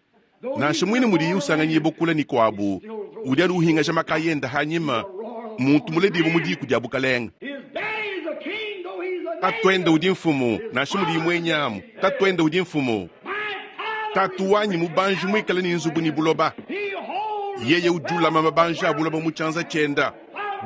Nansha muine mudiye usanganyibua kule ne kuabu, udi anu uhingaja makaya ende hanyima, muntu muledibue mu diku dia bukalenge. Tatuende udi mfumu, nansha mudiye muenyamu, tatuende udi mfumu. Tatu wanyi mubanji muikale ne nzubu ne buloba. Yeye udi ulama mabanji a buloba mu tshianza tshienda,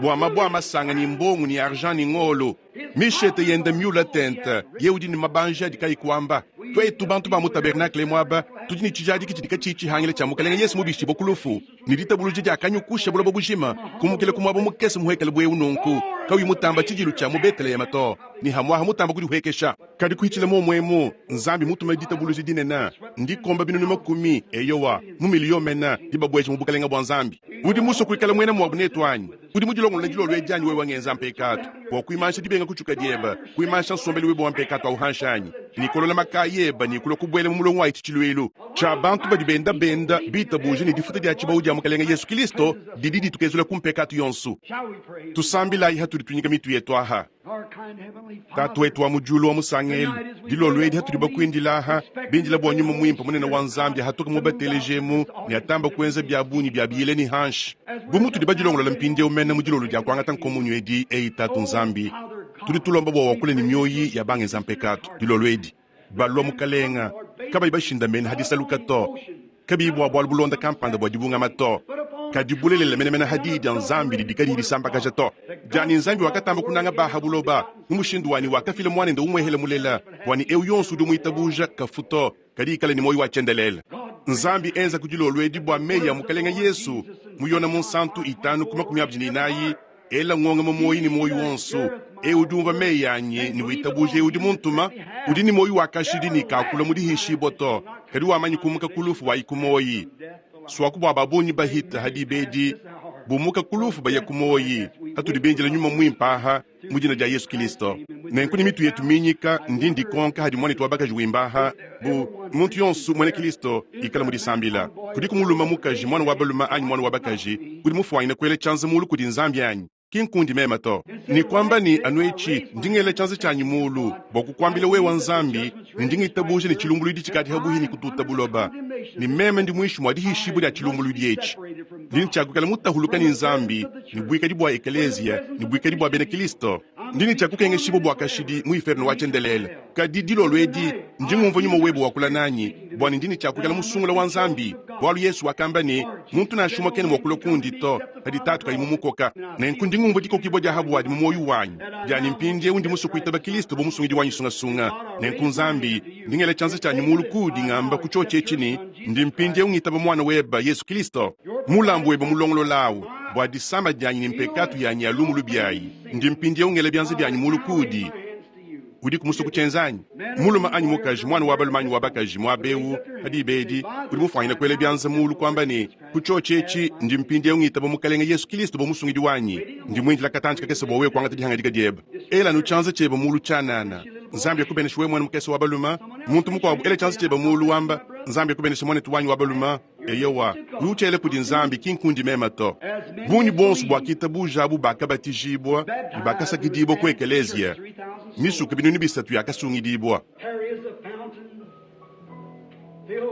bua mabue a masanga ne mbongo ne argent ne ngolo. Mishete yende miula tente, yeye udi ne mabanji adi kayi kuamba. Tuetu bantu ba mu tabernakle muaba tudi ne tshijadiki tshidi katshiyi tshihangila tshia Mukelenge Yesu mubishibue ku lufu, ne ditabuluja diakanyukusha buloba bujima kumukila ku muaba mukese muhuekele bu eu nunku, kauyi mutamba tshidilu tshia mu Beteleheme to ne hamuaha mutamba kudihuekesha. Kadi kuhitshila muomu emu, Nzambi mutume ditabuluja dinene, ndikomba binunu makumi, eyowa, mu miliyo mene, dibabueja mu bukelenge bua Nzambi. Udi musue kuikala muena muabu netu anyi? Udi mudilongolole dilolo edi anyi wewe ngenza mpekatu bua kuimansha dibenga kutshuka diebe, kuimansha nsombelu webe wa mpekatu au hanshi anyi? Ne kolola makaya ebe ne kulua kubuela mu mulongo wa etshi tshiluilu tshia bantu badi benda benda bitabuje ne difuta dia tshibawu dia Mukelenge Yesu Kilisto didi ditukezula ku mpekatu yonso. Tusambilayi hatudi tuinyika mitu yetu aha. Tatu wetu wa mu diulu wa musangelu, dilolo edi hatudi bakuindila aha, bindila bua Nyuma Muimpe munene wa Nzambi ahatuke mu batelejemu ne atamba kuenza bia bungi bia biyile ne hanshi. Bu mutudi badilongolola mpindieu mene mu dilolo dia kuangata nkomunyo edi eyi, Tatu Nzambi, tudi tulomba bua wakule ne mioyi ya bangenza mpekatu dilolo edi. Balua Mukalenga, kabayi bashindamene ha disaluka to, kabiyi bua bualu bulonda kampanda bua dibungama to, kadi bulelela menemene ha Diyi dia Nzambi didi kadiyi disambakaja to, dia ne Nzambi wakatamba kunanga ba ha buloba mu mushindu wa ne wakafila Muanende umuehele mulela, bua ne eu yonso udi umuitabuja kafu to, kadi ikale ne muoyo wa tshiendelele. Nzambi enza ku dilolo edi bua meyi a Mukalenga Yesu mu Yona Munsantu itanu ku 24, Ela ngonga mu muoyo ne muoyo wonso. Eu udi umvua meyi anyi ne witabuja eu udi muntuma, udi ne muoyo wa kashidi ne kakula mu dihishibua to, kadi wamanyi kumuka ku lufu wayi ku muoyi. Suaku bua ba bungi bahita ha diba edi bumuka ku lufu baya ku muoyi, hatudi bindila Nyuma Muimpe aha mu dina dia Yesu Kilisto. Nenku ne mitu yetu minyika, ndi ndikonka hadi muanetu wa bakaji wimba aha bu muntu yonso muena Kilisto ikala mu disambila. Kudiku mulume, mukaji, muana wa balume anyi muana wa bakaji udi mufuanyine kuela tshianza mulu kudi Nzambi anyi? Ki nkundi meme to. Ne kuamba ne, anu etshi, ndi ngela tshianza tshianyi mulu bua kukuambila wewe Nzambi ne ndi ngitabuja ne tshilumbuluidi tshikadi habuhi ne kututa buloba, ne meme ndi muinshi mua dihishibua dia tshilumbuluidi etshi. Ndi ne tshia kuikala mutahuluka ne Nzambi ne buikadi bua ekeleziya ne buikadi bua bena Kilisto. Ndi ne tshia kukengeshibua bua kashidi mu iferno wa tshiendelele. Kadi dilolo edi ndi ngumvua nyuma webe wakula nanyi bua ne ndi ne tshia kuikala musungula wa Nzambi, bualu Yesu wakamba ne, muntu nansha umue kena mua kulua kundi to padi Tatu kayi mumukoka. Nenku ndi ngumvua dikokibua dia habuadi mu muoyo wanyi dia ne mpindieu ndi musue kuitaba Kilisto bu musungidi wanyi sungasunga. Nenku Nzambi, ndi ngela tshianza tshianyi mulu kuudi ngamba ku tshiotshi etshi ne, ndi mpindieu ngitaba Muana webe Yesu Kilisto, mulambu webe mulongolola au bua disama dianyi ne mpekatu yanyi ya lumu lubi ayi. Ndi mpindieu ngela bianza bianyi mulu kuudi. Udiku musue kutshienza anyi? Mulume anyi mukaji, muana wa balume anyi wa bakaji, muaba eu, pa diba edi, udi mufuanyine kuela bianza muulu kuamba ne, Ku tshiotshi etshi, ndi mpindieu ngitaba Mukalenge Yesu Kilisto bu Musungidi wanyi. Ndi muindila katantshi kakese bua wewe kuangata dihangadika diebe. Ela anu tshianza tshiebe muulu tshianana. Nzambi akubeneshe wewe muana mukese wa balume. Muntu mukuabu, ela tshianza tshiebe muulu wamba, Nzambi akubeneshe muanetu wanyi wa balume. Eyowa, udi utshiela kudi Nzambi, ki nkundi meme to. Bungi buonso buakitabujabu bakabatijibua ne bakasakidibua ku ekeleziya. Misuke 3000 yakasungidibua.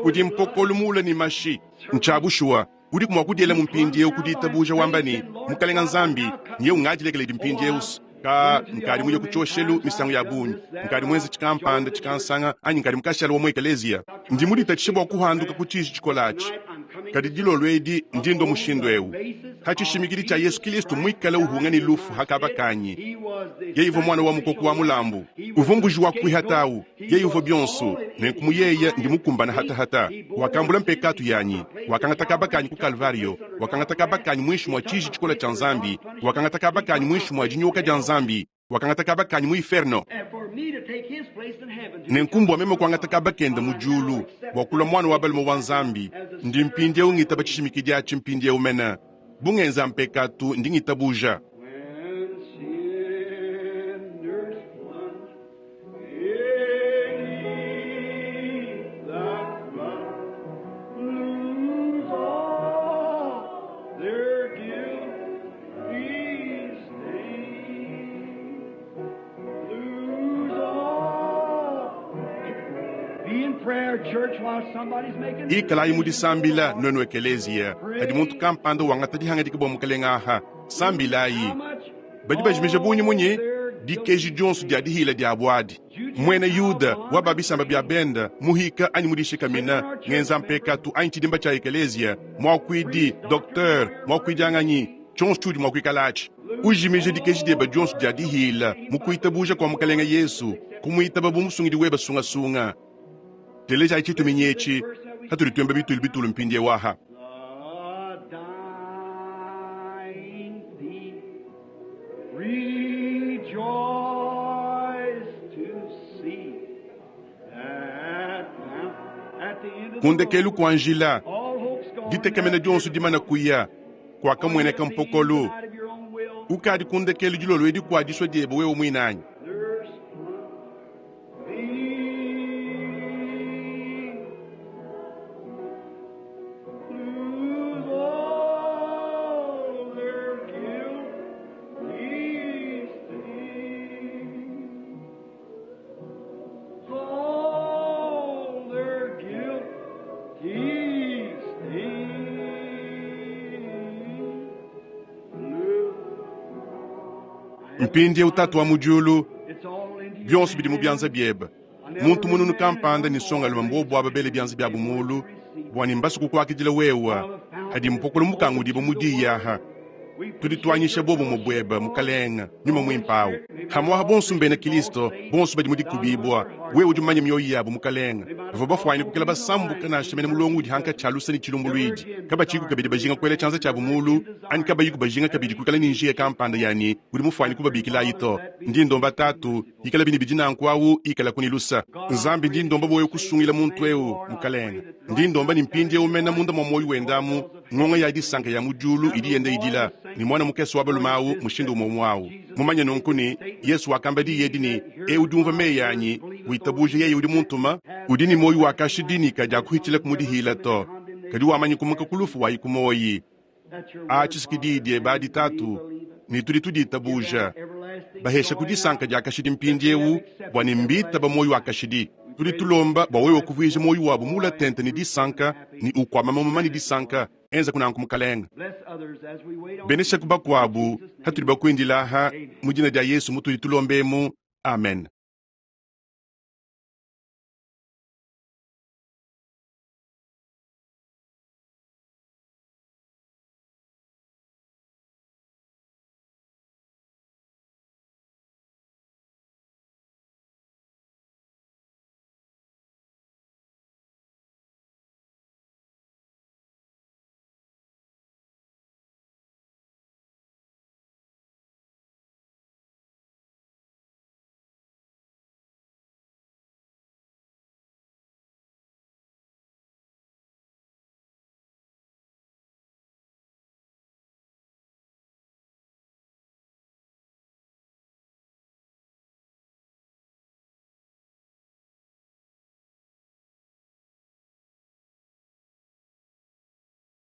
Kudi mpokolo muule ne mashi. Ntshia bushuwa, udiku mua kudielamu mpindieu ku ditabuja wamba ne, Mukalenga Nzambi, nyewu ngadilekeledi mpindieu. Ka, nkadi muye ku tshioshelu misangu ya bungi, nkadi muenze tshikampanda, tshikansanga, anyi nkadi mukashala wa mu ekeleziya. Ndi muditatshishe bua kuhanduka ku tshiji tshikole atshi. Kadi dilolo edi ndi ndua mushindu eu, ha tshishimikidi tshia Yesu Kilisto muikale uhunga ne lufu ha kaba kanyi. Yeye uvua muana wa mukoko wa mulambu, uvua mbuji wa kuihatawu. Yeye uvua bionso, nenku mu yeye ndi mukumbana hatahata. Wakambula mpekatu yanyi, wakangata kaba kanyi ku Kalvario, wakangata kaba kanyi muinshi mua tshiji tshikole tshia Nzambi, wakangata kaba kanyi muinshi mua dinyoka dia Nzambi, wakangata kaba kanyi mu iferno. Nenku mbua meme kuangata kaba kende mu diulu bua kulua muana wa balume wa Nzambi, ndi mpindieu ngitaba tshishimikidi atshi mpindieu mene. Bu ngenza mpekatu, ndi ngitabuja. Ikalayi mu disambila, nwenu ekeleziya, padi muntu kampanda wangata dihangadika bua Mukalenga aha. Sambilayi. Badi bajimija bungi munyi? Dikeji dionso dia dihila diabo adi. Muena Yuda, wa ba bisamba bia benda, muhika anyi mudishikamina, ngenza mpekatu anyi tshidimba tshia ekeleziya, muakuidi, docteur, muakuidianganyi, tshionso tshiudi mua kuikala atshi. Ujimije dikeji diebe dionso dia dihila mu kuitabuja kua Mukelenge Yesu, kumuitaba bu Musungidi webe sungasunga. Telejayi tshituminyi etshi patudi tuimba bitulu bitulu mpindieu aha. Ku ndekelu kua njila, ditekemena dionso dimana kuya, kuakamueneka mpokolo. Ukadi ku ndekelu dilolo edi kua disua diebe wewe muine anyi? Mpindieu Tatu wa mu diulu, bionso bidi mu bianza biebe. Muntu mununu kampanda ne nsongalume mbobu aba bele bianza biabu muulu bua ne mbasue kukuakidila wewe hadi mpokolo mukangudibue mu diyi aha. Tudi tuanyisha buobumue buebe, Mukalenge, Nyuma Muimpe awu. Hamuaha bonso mbena Kilisto, bonso badi mu dikubibua. Wewe udi mumanye mioyo yabu, Mukalenge. Bavua bafuanyine kuikala basambuka nansha mene mulongo udi hankatshi ha luse ne tshilumbuluidi. Kabatshiyiku kabidi bajinga kuela tshianza tshiabu mulu, anyi kabayiku bajinga kabidi kuikala ne njiya kampanda ya ne udi mufuanyine kubabikilayi to. Ndi ndomba Tatu, ikalabi ne bidi nanku awu, ikalaku ne lusa. Nzambi, ndi ndomba bua wewe kusungila muntu eu, Mukalenge. Ndi ndomba ne mpindieu mena munda mua muoyo wende amu, ngonga ya disanka ya mu diulu idi yenda idila, ne muana mukese wa balume awu mushindu umue umue awu. Mumanye nunku ne, Yesu wakamba diyi edi ne, Eu udi umvua meyi anyi, witabuja yeye udi muntuma, udi ne muoyo wa kashidi ne kadiakuhitshilaku mu dihila to, kadi wamanyi kumuka ku lufu wayi ku muoyi. Atshi ki diyi diebe adi, Tatu, ne tudi tuditabuja. Baheshaku disanka dia kashidi mpindieu, bua ne mbitaba muoyo wa kashidi. Tudi tulomba bua wewe kuvuija muoyo wabu mula tente ne disanka ne ukuama mamuma ne disanka. Enzaku nanku, Mukalenge. Beneshaku bakuabu hatudi bakuindila aha, mu dina dia Yesu mutudi tulombemu. Amen.